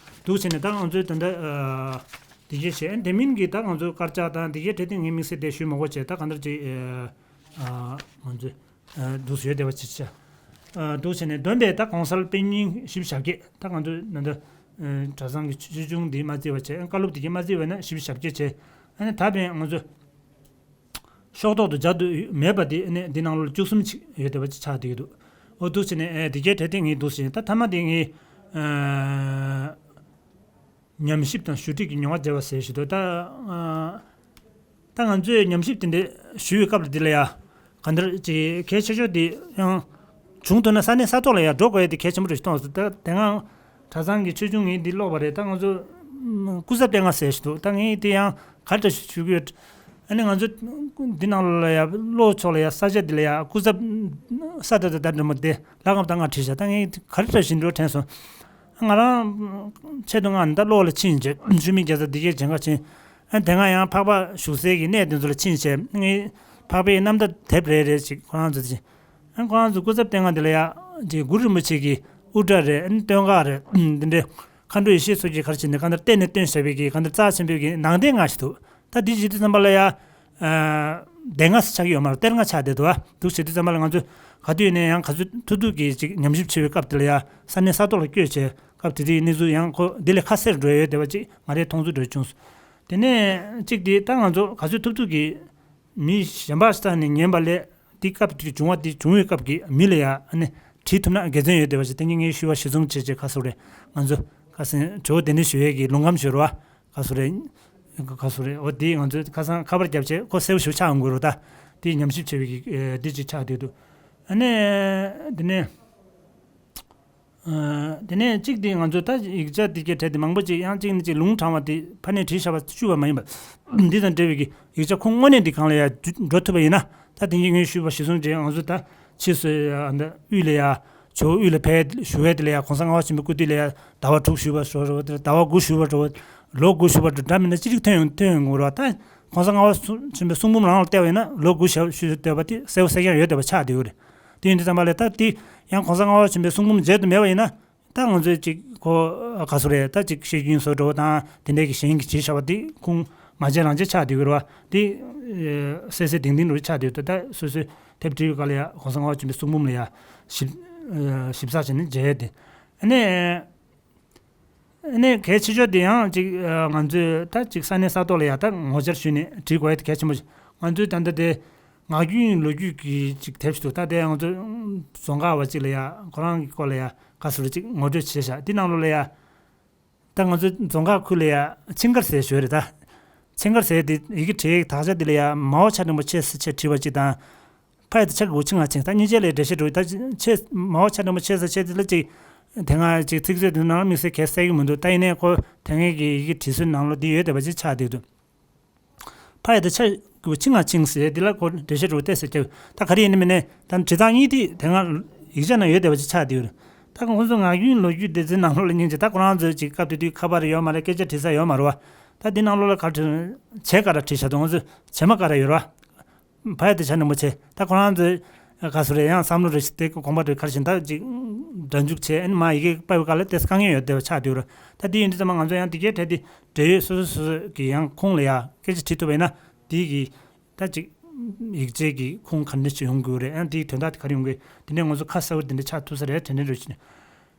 འདུག་བྱས་ནས་ད་ང་ཚོས་ད་ལྟ་ཨ་དེ་གས་བྱས། ཨ་དེ་མིན་གྱི་ད་ང་ཚོའི་དཀར་ཆག་དང་དེ་གས་གྲས་དེ་ངས་དམིགས་བསལ་དེ་ཞུ་མ་དགོས་བྱས། ད་གང་ལྟར་ཅིག་ཨ་ང་ཚོས་ཨ་འདུག་སེ་ཡོད་བསྡད་པ་ཅིག་བྱས། ཨ་འདུག་བྱས་ནས་འདོན་པས་ད་གོང་གསལ་དཔེ་རྙིང་བཞི་བཅུ་ཞེ་བརྒྱད། ད་ང་ཚོས་ད་ལྟ་ཨ་གྲྭ་ཚང་གི་ཆོས་ཆུང་འདི་མ་བརྩིས་པ་བྱས། ཨ་བཀའ་སློབ་དེ་གས་མ་བརྩིས་པ་ན་བཞི་བཅུ་ཞེ་བརྒྱད་བྱས། ཨ་ནི་ད་ཕན་ང་ཚོས་ ཕྱོགས་གཏོགས་དུ་སྦྱར་དུ་མེད་པ་དེ་ཨ་ནི་འདི་ནང་ལོགས་ལ་བཅུ་གསུམ་ཅིག་ཡོད་བསྡད་པ་ཅིག་ཆགས་བསྡད་ཀྱི་འདུག་འོ་འདུག་བྱས་ནས་ཨེ་དེ་གའི་གྲས་དེ་ངས་འདུག་བྱས་ད་མཐའ་མ་དེ་ངས་ཨ། ཉམས་ཞིབ་དང་ཞུ་སྒྲིག་གི་མྱོང་བ་བརྗེ་བ་ཟེར་ཞུ་དོ། ད་ཨ། ད་ང་ཚོས་ཉམས་ཞིབ་དེ་འདྲ་ཞུ་བའི་སྐབས་ལ་འདི་ལ་ཡ། ག་འདྲ་ཅིག་གལ་ཆེ་ཤོས་དེ་ཡང་བྱུང་ཐུབ་ན་ས་གནས་ས་ཐོག་ལ་ཡ་འགྲོ་དགོས་ཡ་དེ་གལ་ཆེན་པོ་རེད་ཞུ་གཏོང་སོང་། ད་དེ་སྔ་གྲྭ་ཚང་གི་ཆོས་འབྱུང་ངས་འདི་ཀློག་པ་རེད། ད་ང་ཚོ་སྐུ་ཚབ་བསྟེན་ཁང་ཟེར་ཞུ་འདུག་ད་ངས་དེ་ཡང་ག་འདྲ་ཞུ་གི་ཡོད། ཨ་ནི་ང་ཚོ་འདི་ནང་ལ་ཡ་ཀློག་ཕྱོགས་ལ་ཡ་ས་ཆ་འདི་ལ་ཡ་སྐུ་ཚབ་ས་ད་ད་ད་འདྲ་མོ་དེ་ལྷ་ཁང་ད་ང་བྲིས་བཞག་ད་ངས་ག་རེ་འདྲ་ཞིག་འགྲོ་དྲན་སོང་། ང་རང་ཆེད་དུ་ང་ད་གློག་ལ་ཕྱིན་བྱས་ཆུ་མིག་རྒྱལ་ཚ་འདི་གའི་ཇན་ཁ་ཕྱིན། ཨ་དེ་སྔ་ཡང་འཕགས་པ་བཞུགས་སའི་གི་གནས་དེ་ཚོ་ལ་ཕྱིན་བྱས་ངས་འཕགས་པའི་རྣམ་ཐར་དེབ་རེ་རེ་ཞིག་ཁོ་རང་ཚོ་ཕྱིན། ཨ་ཁོ་རང་ཚོ་སྐུ་ཚབ་བསྟེན་ཁང་དེ་ལ་ཡ་ཅིག་གུ་རུ་རིན་པོ་ཆེ་གི་དབུ་སྐྲ་རེ་ཨ་ནི་སྟོད་འགག་རེ་འདི་འདྲའི་མཁའ་འགྲོ་ཡེ་ཤེས་མཚོ་རྒྱལ་གར་ཕྱིན་ནས་གང་ལྟར་བསྟན་ནས་བསྟན་བྱས་པའི་གི་གང་ལྟར་རྩ་ཆེན་པོའི་གི་ནང་རྟེན་ལྔ་ཞིག་འདུག་ད་འདི་བྱེད་དུས་ཙམ་པ་ལ་ཡ། སྡེ་ལྔ་ཆགས་ཀྱི་ཡོད་མ་རེད། གཏེར་ལྔ་ཆགས་བསྡད་འདུག་ཨ། འདུག་བྱེད་དུས་ཙམ་པ་ལ་ང་ཚོས་ག་དུས་ནས་ཡང་ག་ཚོད་ཐུབ་ཐུབ་ཀྱིས་ཅིག་ཉམས་ཞིབ་བྱེད་པའི་སྐབས་དེ་ལ་ཡ་ས་གནས་ས་ཐོག་ལ་བསྐྱོད་བྱས་སྐབས་དེ་དུས་གནས་ཚུལ་ཡང་ཁོ་འདི་ལས་ཁ་གསལ་འགྲོ་ཡོད་བསྡད་པ་ཅིག་ང་རའི་མཐོང་ཚུལ་འདྲ་བྱུང་སོང་། དེ་ནས་གཅིག་དེ་ད་ང་ཚོ་ག་ཚོད་ཐུབ་ཐུབ་ཀྱིས་མི་གཞན་པ་ས་ནས་ཉན་པ་ལས་དེ་སྐབས་དེ་བྱུང་བ་དེ་བྱུང་བའི་སྐབས་ཀྱི་མི་ལ་ཡ་ཨ་ནི་བྲིས་ཐུབ་ན་དགེ་མཚན་ཡོད་བསྡད་པ་ཅིག་དེ་ཉིན་ངས་ཞུ་བ་གཞི་བཟུང་བྱས་བྱས་ཁ་གསོ་རེད། ང་ཚོ་ཁ་སང་ཇོ་བོ་དེ་འདྲ་ཞུ་ཡས་ཀྱི་ལུང་ཁམས་ཞུ་རོ་བ། ག་སུ་རེད། ག་སུ་རེད། འོ་དེ་ང་ཚོས་ཁ་སང་ཁ་པར་བརྒྱབ་བྱས་ཁོ་གསལ་པོ་ཞིག་ཆགས་ཡོང་གི་རེད་ད། དེ་ཉམས་ཞིབ་བྱས་པའི་གི་ཨེ་འདི་ཅིག་ཆགས་བསྡད་འདུག་ཨ་ནི། དེ་ནས། ཨ་དེ་ནས་གཅིག་དེ་ང་ཚོ་ད་ཡིག་ཆ་འདི་གའི་གྲས་དེ་མང་པོ་ཅིག་ཡང་གཅིག་ནས་གཅིག་ལུང་དྲངས་པ་དེ་ཕ་ནས་བྲིས་བཞག་པ་བཅུ་བ་མ་ཡིན་པ། འདི་དང་འབྲེལ་བའི་གི་ཡིག་ཆ་ཁུངས་དངོས་གནས་འདི་གང་ལ་ཡ་འགྲོ་ཐུབ་པ་ཡིན་ན་ད་དེང་གི་ངས་ཞུས་པ་གཞི་བཟུང་བྱས་ང་ཚོ་ད་ཕྱིས་སུ་ཨ་ད་དབུས་ལ་ཡ་ཇོ་བོ་དབུས་ལ་ཕེབས་ཞུ་བའི་དེ་ལ་ཡ་གོང་ས་ལྔ་པ་ཆེན་པོའི་སྐུ་དུས་ལ་ཡ་ཟླ་བ་དྲུག་བཞུགས་པ་འགྲོ་རོ། ཟླ་བ་དགུ་བཞུགས་པ་འགྲོ། ལོ་དགུ་བཞུགས་པ་འགྲོ་འདྲ་མིན་ན་ཅི་རིགས་ཐོན་ཡོང་ཐོན་ཡོང་གི་རེད་བ། ད་གོང་ས་ལྔ་པ་ཆེན་པོའི་གསུང་འབུམ་རང་ལ་བལྟས་པ་ཡིན་ན་ལོ་དགུ་ཞབས་ཞུ་བསྡད་པ་དེ་གསལ་པོ་གསལ་རྐྱང་ཡོད་བསྡད་པ་ཆགས་བསྡད་ཡོད་རེད། དེ་ཡིན་དུས་ཙམ་པ་ལ་ད་དེ་ཡང་གོང་ས་ལྔ་པ་ཆེན་པོའི་གསུང་འབུམ་མཇལ་དུ་མེད་པ་ཡིན་ན་ད་ང་ཚོས་ཅིག་ཁོ་ག་སུ་རེད་ད་ཅིག་བཤད་རྒྱུན་བཟོ་འགྲོ་དང་དེ་འདྲའི་གི་གཞན་གྱིས་བྱས་བཞག་པ་དེ་ཁུངས་མ་བྱས་རང་བྱས་ཆགས་བསྡད་ཡོད་རེད་བ། དེ་གསལ་གསལ་ཏིང་ཏིང་རུ་ཆགས་བསྡད་ཡོད་དུས་ད་སོ་སོའི་དེབ་བྲིས་པའི་སྐབས་ལ་ཡ་གོང་ས་ལྔ་པ་ཆེན་པོའི་གསུང་འབུམ་ལ་ཡ་ཞིབ་ཞིབ་ཚགས་བྱས་ནས་མཇལ་ཡས་དེ་ཨ་ནི། ཨ་ནི་གལ་ཆེ་ཤོས་དེ་ཡང་ཅིག་ང་ཚོས་ད་ཅིག་ས་གནས་ས་ཐོག་ལ་ཡ་ད་ངོ་བཅར་ཞུས་ནས་བྲིས་དགོས་ཡ་དེ་གལ་ཆེན་པོ་ཞིག་ང་ཚོས་ད་ལྟ་དེ་ངག་རྒྱུན་ལོ་རྒྱུས་ཀྱི་ཅིག་དེབ་ཞིག་འདུག་ད་དེ་ང་ཚོ་རྫོང་ཁག་བ་ཅིག་ལ་ཡ་ཁོ་རང་གི་སྐོར་ལ་ཡ་ག་ཟེར་ཅིག་ངོ་སྤྲོད་བྱས་བཞག་དེ་ནང་ལོགས་ལ་ཡ་ད་ང་ཚོ་རྫོང་ཁག་ཁུལ་ལ་ཡ་ཆིང་དཀར་ཟེར་ཞོལ་རེད་ད། ཆིང་དཀར་ཟེར་དེ་ཡི་གེ་བྲིས་དག་ཆ་དེ་ལ་ཡ་མའོ་ཆ་འགྲེང་པོ་ཆེ་ཟེར་ཆེ་བྲིས་པ་ཅིག་དང་། ཕ་ཡི་དེ་ཆ་གི་འུ་ཆི་ང་ཆིང་ད་གཉིས་ཆ་ལས་འགྲེལ་བཤད་འགྲོ་ད་ཆེ་མ་འོ་ཆ་འགྲེང་པོ་ཆེ་ས་ཆེ་དེ་ལ་ཅིག་དེ་སྔ་ཅིག་ཚིག་མཛོད་དེ་ནང་དམིགས་བསལ་གལ་གསལ་གི་མི་འདུག་ད་ཡིན་ནའི་ཁོ་དེ་སྔའི་གི་ཡི་གེ་བྲིས་སྲོལ་ནང་ལོ་འདི་ཡོད་བསྡད་པ་ཅིག་ཆགས་བསྡད་འདུག་ཕ་ཡི་དེ་ཆ་གི་འུ་ཆི་ང་ཆིང་ཟེར་དེ་ལ་ཁོ་འགྲེལ་བཤད་འགྲོ་བལྟས་ཟེར་ཀྱི་ད་ག་རེ་ཡིན་ནི་མིན་ནའི་ད་བྲིས་སྟངས་གཉིས་དེ་དེ་སྔ་ཡིག་ཆ་ནང་ཡོད་བསྡད་པ་ཅིག་ཆགས་བསྡད་ཡོད་རེད། ད་ཁོང་ཚོ་ངག་རྒྱུན་ལོ་རྒྱུས་སྡེ་ཚན་ནང་ལོགས་ལ་སྙིང་རྗེ་ད་ཁོ་རང་ཚོས་ཅིག་སྐབས་དེ་དུས་ཁ་པར་ཡོད་མ་རེད། སྐད་ཆ་དྲི་ས་ཡོད་མ་རེད་བ། ད་འདི་ནང་ལོགས་ལ་ག་བྲིས་བྱས་ག་ར་བྲིས་བཞག་འདུག་ང་ཚོས་བྱེ་མ་ག་ར་ཡོད་རེད་བ། ཕ་ཡི་དེ་ཆ་འགྲེང་པོ་ཆེ་ད་ཁོ་རང་ཚོས་ག་སུ་རེད་ཡང་བསམ་བློ་རེ་ཞིག་དེ་དགོངས་པ་རེ་གར་བཞིན་ད་ཅིག་སྒྲ་འཇུག་བྱས་ཨ་ནི་མ་ཡི་གེ་ཕབ་པའི་སྐབས་ལ་ཏོག་ཙམ་དཀའ་ངལ་ཡོད་བསྡད་པ་ཆགས་བསྡད་ཡོད་རེད། ད་འདི་ཡིན་དུས་ཙམ་པ་ང་ཚོ་ཡང་འདི་གའི་གྲས་འདི་འབྲེལ་ཡོད་སོ་སོ་སོ་སོ་གི་ཡང་ཁོངས་ལ་ཡ་སྐད་ཆ་དྲིས་ཐུབ་པ་ཡིན་ན་འདི་གི་ད་ཅིག་ཡིག་ཆའི་གི་ཁུངས་ག་འདྲ་ཞིག་ཡོང་དགོས་རེད། ཡང་འདིའི་དོན་དག་དེ་ག་རེ་ཡོང་དགོས་དེ་འདྲས་ང་ཚོ་ཁ་གསལ་པོ་དེ་འདྲས་ཆགས་ཐུབ་ས་རེད་དྲན་དྲན་རེ་བྱས་ནས།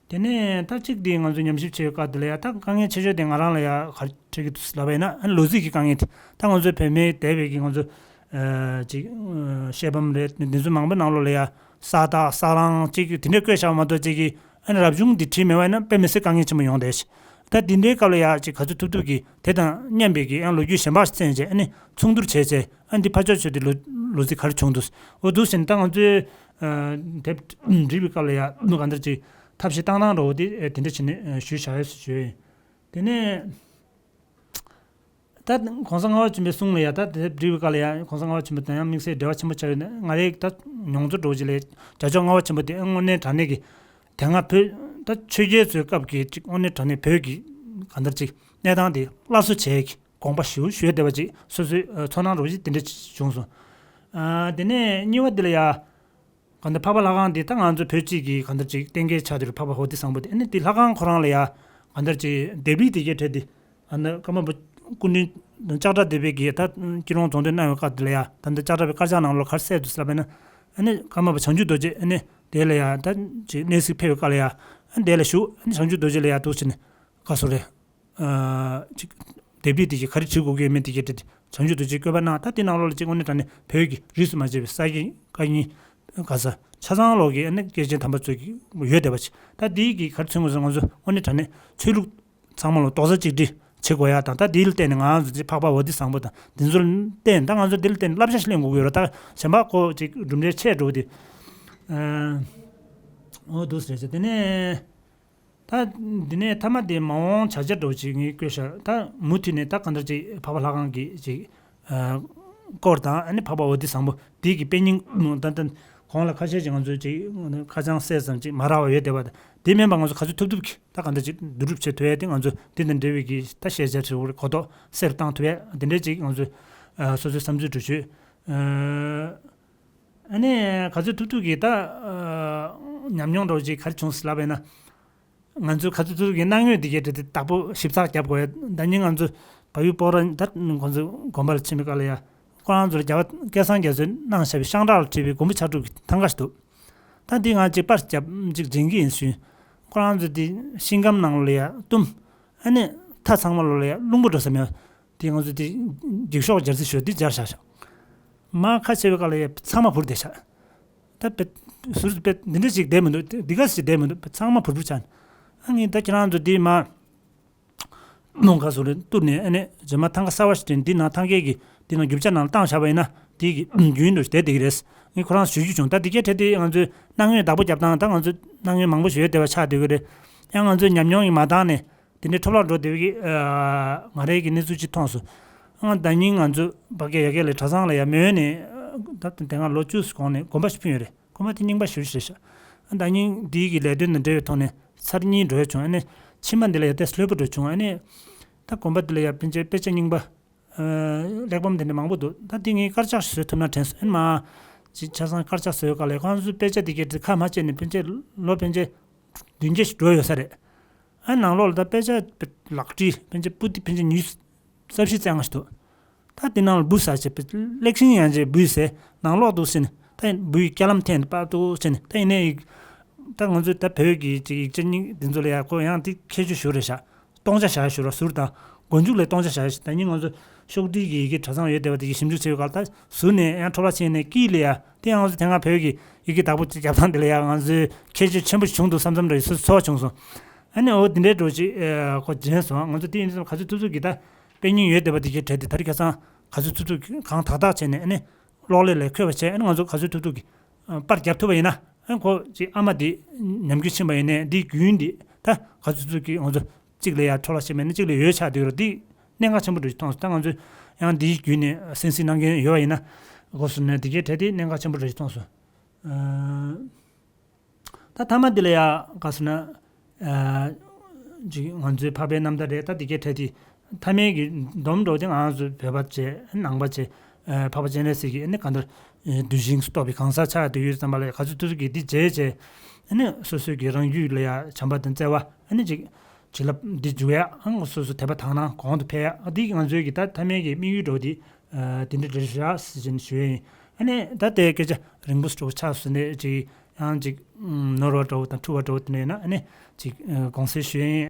དེ་ནས་ད་གཅིག་དེ་ང་ཚོ་ཉམས་ཞིབ་བྱེད་ཡོད་སྐབས་དེ་ལ་ཡ་ད་དཀའ་ངལ་ཆེ་ཤོས་དེ་ང་རང་ལ་ཡ་ག་རེ་འཕྲད་ཀྱི་འདུག་ལབ་པ་ཡིན་ན་ཨ་ནི་ལོ་ཚིགས་ཀྱི་དཀའ་ངལ་དེ་ད་ང་ཚོའི་བོད་མིའི་འདས་པའི་གི་ང་ཚོ་ཨ་ཅིག་ཨ་བཤད་པའམ་རེད་འདི་ཚོ་མང་པོའི་ནང་ལོགས་ལ་ཡ་ས་རྟགས་ས་རང་གཅིག་དེ་འདྲས་བཀོད་བཞག་པ་མ་གཏོགས་གཅིག་གི་ཨ་ནི་རབ་བྱུང་འདི་བྲིས་མེད་པ་ཡིན་ན་དཔེ་མི་སྲིད་དཀའ་ངལ་ཆེན་པོ་ཡོང་བསྡད་ཤག་ད་འདི་འདྲའི་སྐབས་ལ་ཡ་ཅིག་ག་ཚོད་ཐུབ་ཐུབ་ཀྱིས་དེ་དང་མཉམ་པའི་གི་ཡང་ལོ་རྒྱུས་གཞན་པ་ཞིག་བཙལ་བྱས་ཨ་ནི་མཚུངས་བསྡུར་བྱས་བྱས་ཨ་ནི་འདི་ཕར་ཕྱོགས་ཕྱོགས་དེ་ལོ་ལོ་ཚིགས་ག་རེ་བྱུང་འདུག་འོ་འདུག་ཟེར་ནས་ད་ང་ཚོའི་ཨ་དེབ་འབྲི་བའི་སྐབས་ལ་ཡ་ནུ་ག་འདྲ་ཅིག་ཐབས་ཤེས་བཏང་སྟངས་འདྲ་བོ་དེ་ཨེ་དེ་འདྲ་བྱས་ནས་ཨ་ཞུས་བཞག་ཡོད་ཟེར་ཞུས་ཡིན། དེ་ནས་ད་གོང་ས་ལྔ་པ་ཆེན་པོའི་གསུང་ལ་ཡ་ད་དེབ་འབྲི་བའི་སྐབས་ལ་ཡ་གོང་ས་ལྔ་པ་ཆེན་པོ་དང་ཡང་དམིགས་བསལ་འབྲེལ་བ་ཆེན་པོ་ཆགས་ཡོད་ན་ང་རའི་ད་མྱོང་ཚོར་འདྲ་བོ་ཅིག་ལ་ཡ་རྒྱལ་མཆོག་ལྔ་པ་ཆེན་པོ་དེ་དངོས་གནས་དྲང་གནས་ཀྱི་དེ་སྔ་བོད་ད་ཆོས་རྒྱལ་ཚོའི་སྐབས་ཀྱི་ཅིག་དངོས་གནས་དྲང་གནས་བོད་ཀྱི་ག་འདྲ་ཅིག་གནས་སྟངས་དེ་སླར་གསོ་བྱས་ཀྱི་དགོངས་པ་ཞེ་པོ་ཞུ་བསྡད་པ་ཅིག་སོ་སོའི་ཨ་ཚོར་སྣང་རོ་ཅིག་དེ་འདྲ་བྱུང་སོང་། ཨ་དེ་ནས་གཉིས་པ་འདི་ལ་ཡ་གང་ལྟར་འཕགས་པ་ལྷ་ཁང་འདི་ད་ང་ཚོ་བོད་སྤྱི་གི་གང་ལྟར་ཅིག་གཏན་འཁེལ་ཆགས་བསྡད་རེད། འཕགས་པ་ཧོ་ཏི་བཟང་པོ་དེ་ཨ་ནི་དེ་ལྷ་ཁང་ཁོ་རང་ལ་ཡ་གང་ལྟར་ཅིག་ལྡེབས་རིས་དེ་གའི་གྲས་དེ་ཨ་ནི་ཀརྨ་པ་སྐུ་ཕྲེང་ལྕགས་བྲག་སྡེ་པའི་གི་ད་སྐྱིད་གྲོང་རྫོང་དོན་གནང་བའི་སྐབས་དེ་ལ་ཡ་ད་ལྟ་ལྕགས་བྲག་པའི་དཀར་ཆག་ནང་ལོགས་ག་རེ་གསལ་འདུག་ཟེར་ལབ་པ་ཡིན་ན་ཨ་ནི་ཀརྨ་པ་བྱང་ཆུབ་རྡོ་རྗེ་ཨ་ནི་དེ་ལ་ཡ་ད་ཅིག་གནས་གཟིགས་ཕེབས་པའི་སྐབས་ལ་ཡ་ཨ་ནི་དེ་ལ་བཞུགས་ཨ་ནི་བྱང་ཆུབ་རྡོ་རྗེ་ལ་ཡ་འདུག་བྱས་ནས་ག་སོ་རེད། ཨ་ཅིག་ལྡེབས་རིས་དེ་གི་ག་རེ་བྲིས་དགོས་ཀྱི་ཡོད་མེད་དེ་གི་དྲི་ བྱང་ཆུབ་ཏུ་ཅིག་བཀོད་པ་གནང་། ད་དེ་ནང་ལོགས་ལ་ཅིག་དངོས་གནས་དྲང་གནས་བོད་ཀྱི་རིས་སུ་མ་ཆད་པའི་ས་དགེ་བཀའ་རྙིང་ག་ས་ཆ་ཚང་ལོག་གི་ཨ་ནི་སྐྱེས་ཆེན་དམ་པ་ཚོ་གི་ཡོད་བསྡད་པ་ཅིག་ད་དེའི་གི་ག་རེ་མཚོན་དགོས་ཟེར་ང་ཚོ་དངོས་གནས་དྲང་གནས་ཆོས་ལུགས་ཚང་མ་ལ་རྡོག་རྩ་གཅིག་སྒྲིལ་བྱེད་དགོས་ཡ་དང་། ད་དེ་ལ་བརྟེན་ནས་ང་ཚོ་ཅིག་འཕགས་པ་པོ་ཏི་བཟང་པོ་དང་དེ་ཚོ་ལ་བརྟེན། ད་ང་ཚོ་དེ་ལ་བརྟེན་ནས་བསླབ་བྱ་ཞིག་ལེན་དགོས་ཀྱི་ཡོད་རེད། ད་གཞན་པ་ཁོ་ཅིག་གྲུབ་འབྲས་ཆེ་འགྲོ་དེ། ཨ། འོ་འདུག་ཟེར་ཟེར། དེ་ནས་ད་འདི་ནས་མཐའ་མ་དེ་མ་འོངས་བྱ་བྱ་འགྲོ་ཅིག་ངས་བཀོད་ཤག་ད་མུ་མཐུད་ནས་ད་གང་ལྟར་ཅིག་འཕགས་པ་ལྷ་ཁང་གི་ཅིག་ཨ། སྐོར་དང་ཨ་ནི་འཕགས་པ་པོ་ཏི་བཟང་པོ་དེ་གི་དཔེ་རྙིང་ད་ལྟ་གོང་ལ་ཁ་ཤས་ཅིག་ང་ཚོས་ཅིག་ཁ་བྱང་གསལ་ཙམ་ཅིག་མ་རག་པ་ཡོད་བསྡད་པ་དང་། དེ་མིན་པ་ང་ཚོ་ག་ཚོད་ཐུབ་ཐུབ་ཀྱིས་ད་གང་ལྟར་ཅིག་བསྡུ་རུབ་བྱེད་ཐུབ་ཡ་དེ། ང་ཚོ་དེ་དང་འབྲེལ་བའི་གི་ད་ཤེས་བྱ་ཧྲིལ་བོར་གོ་རྟོགས་གསལ་བཏང་ཐུབ་ཡ་དེ་འདྲའི་ཅིག་ང་ཚོས་ཨ། སོ་སོའི་བསམ་ཚུལ་འགྲོ་བྱོས། ཨ་ནི་ག་ཚོད་ཐུབ་ཐུབ་ཀྱིས་ད་ཨ། ཉམས་མྱོང་འདྲ་བོ་ཅིག་ག་རེ་བྱུང་ཟེར་ལབ་པ་ཡིན་ན། ང་ཚོའི་ག་ཚོད་ཚོད་ཀྱི་གནང་ཡོད་འདི་གའི་གྲས་དེ་བདག་པོ་ཞིབ་ཚགས་རྒྱབ་དགོས་ཡ། ད་ནི་ང་ཚོ་བལ་ཡུལ་སྤོག་ར་ད་ཁོང་ཚོ་དགོན་པ་ལ་ཕྱིན་པའི་སྐབས་ལ་ཡ། ཁོ་རང་ཚོ་ལ་རྒྱལ་བ་སྐལ་བཟང་རྒྱ་མཚོས་གནང་བཞག་པའི་ཤང་ཀྲག་ལ་བྲིས་པའི་མགོན་པོ་ཕྱག་དྲུག་གི་ཐང་ག་ཞིག་འདུག་ད་འདི་ང་གཅིག་པར་རྒྱབ་གཅིག་འཛིན་གྱི་ཡིན་ཞུས། ཁོ་རང་ཚོ་འདི་ཤིང་སྒམ་ནང་ལ་ཡ་བཏུམ། ཨ་ནི་མཐའ་ཚང་མ་ལོ་ལ་ཡ་རླུང་བུ་འགྲོ་ས་མེད། དེ་ང་ཚོ་དེ་འགྱིག་ཤོག་སྦྱར་རྩིས་ཞུ་དེ་སྦྱར་བཞག་ཤག་མར་ཁ་ཕྱེ་བའི་སྐབས་ལ་ཡ་ཚང་མ་བུར་བསྡད་ཤག་ད་དཔེ་ཟུར་དཔེ་འདི་འདྲ་ཞིག་བསྡད་མི་འདུག་འདི་ག་ཞིག་བསྡད་མི་འདུག་ཚང་མ་བུར་བུར་ཆགས། ཨ་ངས་ད་ཁྱེད་རང་ཚོ་འདི་མ་ནང་ག་ཟུར་རེ་བཏུར་ནས་ཨ་ནི་རྗེས་མ་ཐང་ག་གསར་བ་ཞིག་བྲིས། འདི་ནང་ཐང་གའི་གི་འདི་ནང་རྒྱུ་ཆ་ནང་ལ་བཏང་བཞག་པ་ཡིན་ན་དེ་གི་རྒྱུན་དུ་བསྡད་བསྡད་ཀྱི་རེད། ངས་ཁོ་རང་ཞུ་རྒྱུ་བྱུང་། ད་འདི་གའི་གྲས་དེ་ང་ཚོས་གནང་ཡོད་བདག་པོ་རྒྱབ་སྟངས་ད་ང་ཚོས་གནང་ཡོད་མང་པོ་ཞིག་ཡོད་བསྡད་པ་ཆགས་བསྡད་ཀྱི་རེད། ཡང་ང་ཚོའི་ཉམས་མྱོང་གི་མ་འདང་ནས། དེ་འདྲའི་འཕྲོ་བརླག་འགྲོ་བསྡད་པའི་ཨ། ང་རའི་གི་གནས་ཚུལ་ཅིག་མཐོང་སོང་། ཨ་ང་ཟླ་ཉིན་ང་ཚོ་ཕ་གི་ཡ་གི་ལ་གྲྭ་ཚང་ལ་ཡ་མོན་ནས་ད་དེ་སྔ་ལོ་བཅུ་གོང་ནས་དགོན་པ་ཞིག་ཕུལ་ཡོད་རེད། དགོན་པ་དེ་རྙིང་པ་ཞེ་པོ་ཞིག་རེད་ཤག་ཨ་ཟླ་ཉིན་འདིའི་གི་ལས་དོན་དང་འབྲེལ་བའི་ཐོག་ནས་ཚར་གཉིས་འགྲོ་ཡ་བྱུང་། ཨ་ནི་ཕྱི་མ་འདི་ལ་ཡ་ཏོག་ཙམ་ལྷོད་པོ་འགྲོ་བྱུང་། ཨ་ནི་ད་དགོན་པ་འདི་ལ་ཡ་ཕན་ཆད་དཔེ་ཆ་རྙིང་པ་ཨ། གླེགས་བམ་དེ་འདྲ་མང་པོ་འདུག་ད་དེ་ངས་དཀར་ཆག་ཞིག་བཟོ་ཐུབ་ན་དྲན་སོང་། ཨ་ནི་མ་ཅིག་ཆ་ཚང་དཀར་ཆག་བཟོ་ཡོད་ག་ལས་ཁོང་ཚོའི་དཔེ་ཆ་དེ་གའི་ཁ་མ་བྱས་ནས་ཕན་ཆད་ལོ་ཕན་ཆད་བདུན་བརྒྱ་ཞིག་འགྲོ་ཡོད་ས་རེད། ཨ་ནང་ལོགས་ལ་ད་དཔེ་ཆ་ལག་བྲིས་ཕན་ཆད་པོ་ཏི་ཕན་ཆད་ཉི་ཤུ་རྩ་བཞི་རྩ་ལྔ་ཞིག་འདུག་ད་དེ་ནང་ལ་འབུ་ཟ་བྱས་པའི་གླེགས་ཤིང་ཡང་བྱས་འབུ་ཟས་ནང་ལོགས་འདུག་ཟེར་ནས་ད་འབུའི་རྐྱ་ལམ་འཐེན་པ་འདུག་ཟེར་ནས། ད་ཡིན་ནའི་ད་ང་ཚོས་ད་བོད་ཀྱི་ཅིག་ཡིག་ཆ་རྙིང་འདི་ཚོ་ལ་ཡ་ཁོ་ཡང་དེ་ཁྱད་ཆོས་ཞུ་རེད་ཤག་སྟོང་ཆ་བཞག་ཞུ་ར་ཟུར་དང་མགོ་མཇུག་ལས་སྟོང་ཆ་བཞག་ཞུ། ད་ནི་ང་ཚོ་ཤོག་སྒྲིལ་གྱི་ཡི་གེ་གྲྭ་ཚང་ཡོད་བསྡད་པ་དེ་གི་ཞིབ་འཇུག་བྱས་པའི་སྐབས་ད་ཟུར་ནས་ཡང་འཕྲོ་བརླག་ཕྱིན་ནས་དཀྱིལ་ལ་ཡ་དེ་ཡང་ང་ཚོ་དེ་སྔ་བོད་ཀྱི་ཡི་གེ་བདག་པོ་རྒྱབ་སྟངས་དེ་ལ་ཡ་ང་ཚོས་ཁྱད་ཆོས་ཆེན་པོ་ཞིག་བྱུང་འདུག་བསམ་བསམ་འདྲ་ཡོད་ཚོར་བྱུང་སོང་། ཨ་ནི་འོ་དེ་འདྲའི་འགྲོ་ཅིག་ཁོ་བྱས་སོང་། ང་ཚོ་དེ་ཡིན་ཙང་ག་ཚོད་ཐུབ་ཐུབ་ཀྱིས་ད་དཔེ་རྙིང་ཡོད་བསྡད་པ་དེ་གའི་གྲས་དེ་ད་རེས་ཁ་སང་ག་ཚོད་ཐུབ་ཐུབ་ཀྱིས་གང་དག་དག་བྱས་ནས་ཨ་ནི་གློག་ཀླད་ལ་མཁས་པ་བྱས། ཨ་ནི་ང་ཚོ་ག་ཚོད་ཐུབ་ཐུབ་ཀྱིས་པར་རྒྱབ་ཐུབ་པ་ཡིན་ན། ཨ་ཁོ་ཅིག་ཨ་མ་དེ་ཉམས་རྒུད་ཕྱིན་པ་ཡིན་ནའི་འདིའི་རྒྱུན་འདི་ད་ག་ཚོད་ཚོད་ཀྱིས་ང་ཚོ་གཅིག་ལ་ཡ་འཕྲོ་བརླག་ཕྱིན་པ་ཡིན་ན་གཅིག་ལ་ཡ་འོད་ཆགས་བསྡད་ཡོད་རེད། འདི་གནད་འགག་ཆེན་པོ་འདྲ་ཞིག་མཐོང་སོང་། ད་ང་ཚོས་ཡང་འདིའི་བརྒྱུད་ནས་གསན་གཟིགས་གནང་མཁན་ཡོད་པ་ཡིན་ན་གོ་སོང་ན་འདི་གའི་གྲས་དེ་གནད་འགག་ཆེན་པོ་འདྲ་ཞིག་མཐོང་སོང་། ཨ། ད་མཐའ་མ་འདི་ལ་ཡ་ག་ཟེར་ན། ཨ། ཅིག་ང་ཚོའི་འཕགས་པའི་རྣམ་ཐར་རེད། ད་འདི་གའི་གྲས་དེ་མཐའ་མའི་གི་སྡོམ་འགྲོ་དེ་ང་ཚོ་བོད་པ་བྱས་ནང་པ་བྱས། ཨ། འཕགས་པ་སྤྱན་རས་གཟིགས་ཀྱི་ཨ་ནི་གང་ལྟར་གདུལ་ཞིང་སུ་གཏོགས་པའི་གང་ཟག་ཆགས་བསྡད་ཡོད་ཙམ་པ་ལ་ཡ་ག་ཚོད་ཐུབ་ཐུབ་ཀྱིས་འདི་བྱས་བྱས། ཨ་ནི་སོ་སོའི་གི་རང་རྒྱུད་ལ་ཡ་བྱམས་པ་དང་བརྩེ་བ། ཨ་ནི་ཅིག་བྱིན་རླབས་འདི་འཇུག་ཡ། ཨང་སོ་སོ་དད་པ་དག་སྣང་གོང་དུ་འཕེལ་ཡ། ཨ་འདི་ང་ཚོའི་གི་ད་མཐའ་མའི་གི་དམིགས་ཡུལ་འགྲོ་འདི། ཨ། དེ་འདྲ་འདྲ་ཞིག་རེད་ཟེར་བཞིན་ཞུ་ཡ་ཡིན། ཨ་ནི་ད་ལྟའི་སྐད་ཆ་རིང་པོ་སྤྲོ་པོ་ཆགས་སོང་ནས་ཅིག་ཡང་ཅིག་ནོར་བ་འདྲ་བོ་དང་འཁྲུལ་བ་འདྲ་བོ་དེ་འདྲ་ཡིན་ན་ཨ་ནི་ཅིག་དགོངས་སེལ་ཞུ་ཡ་ཡིན།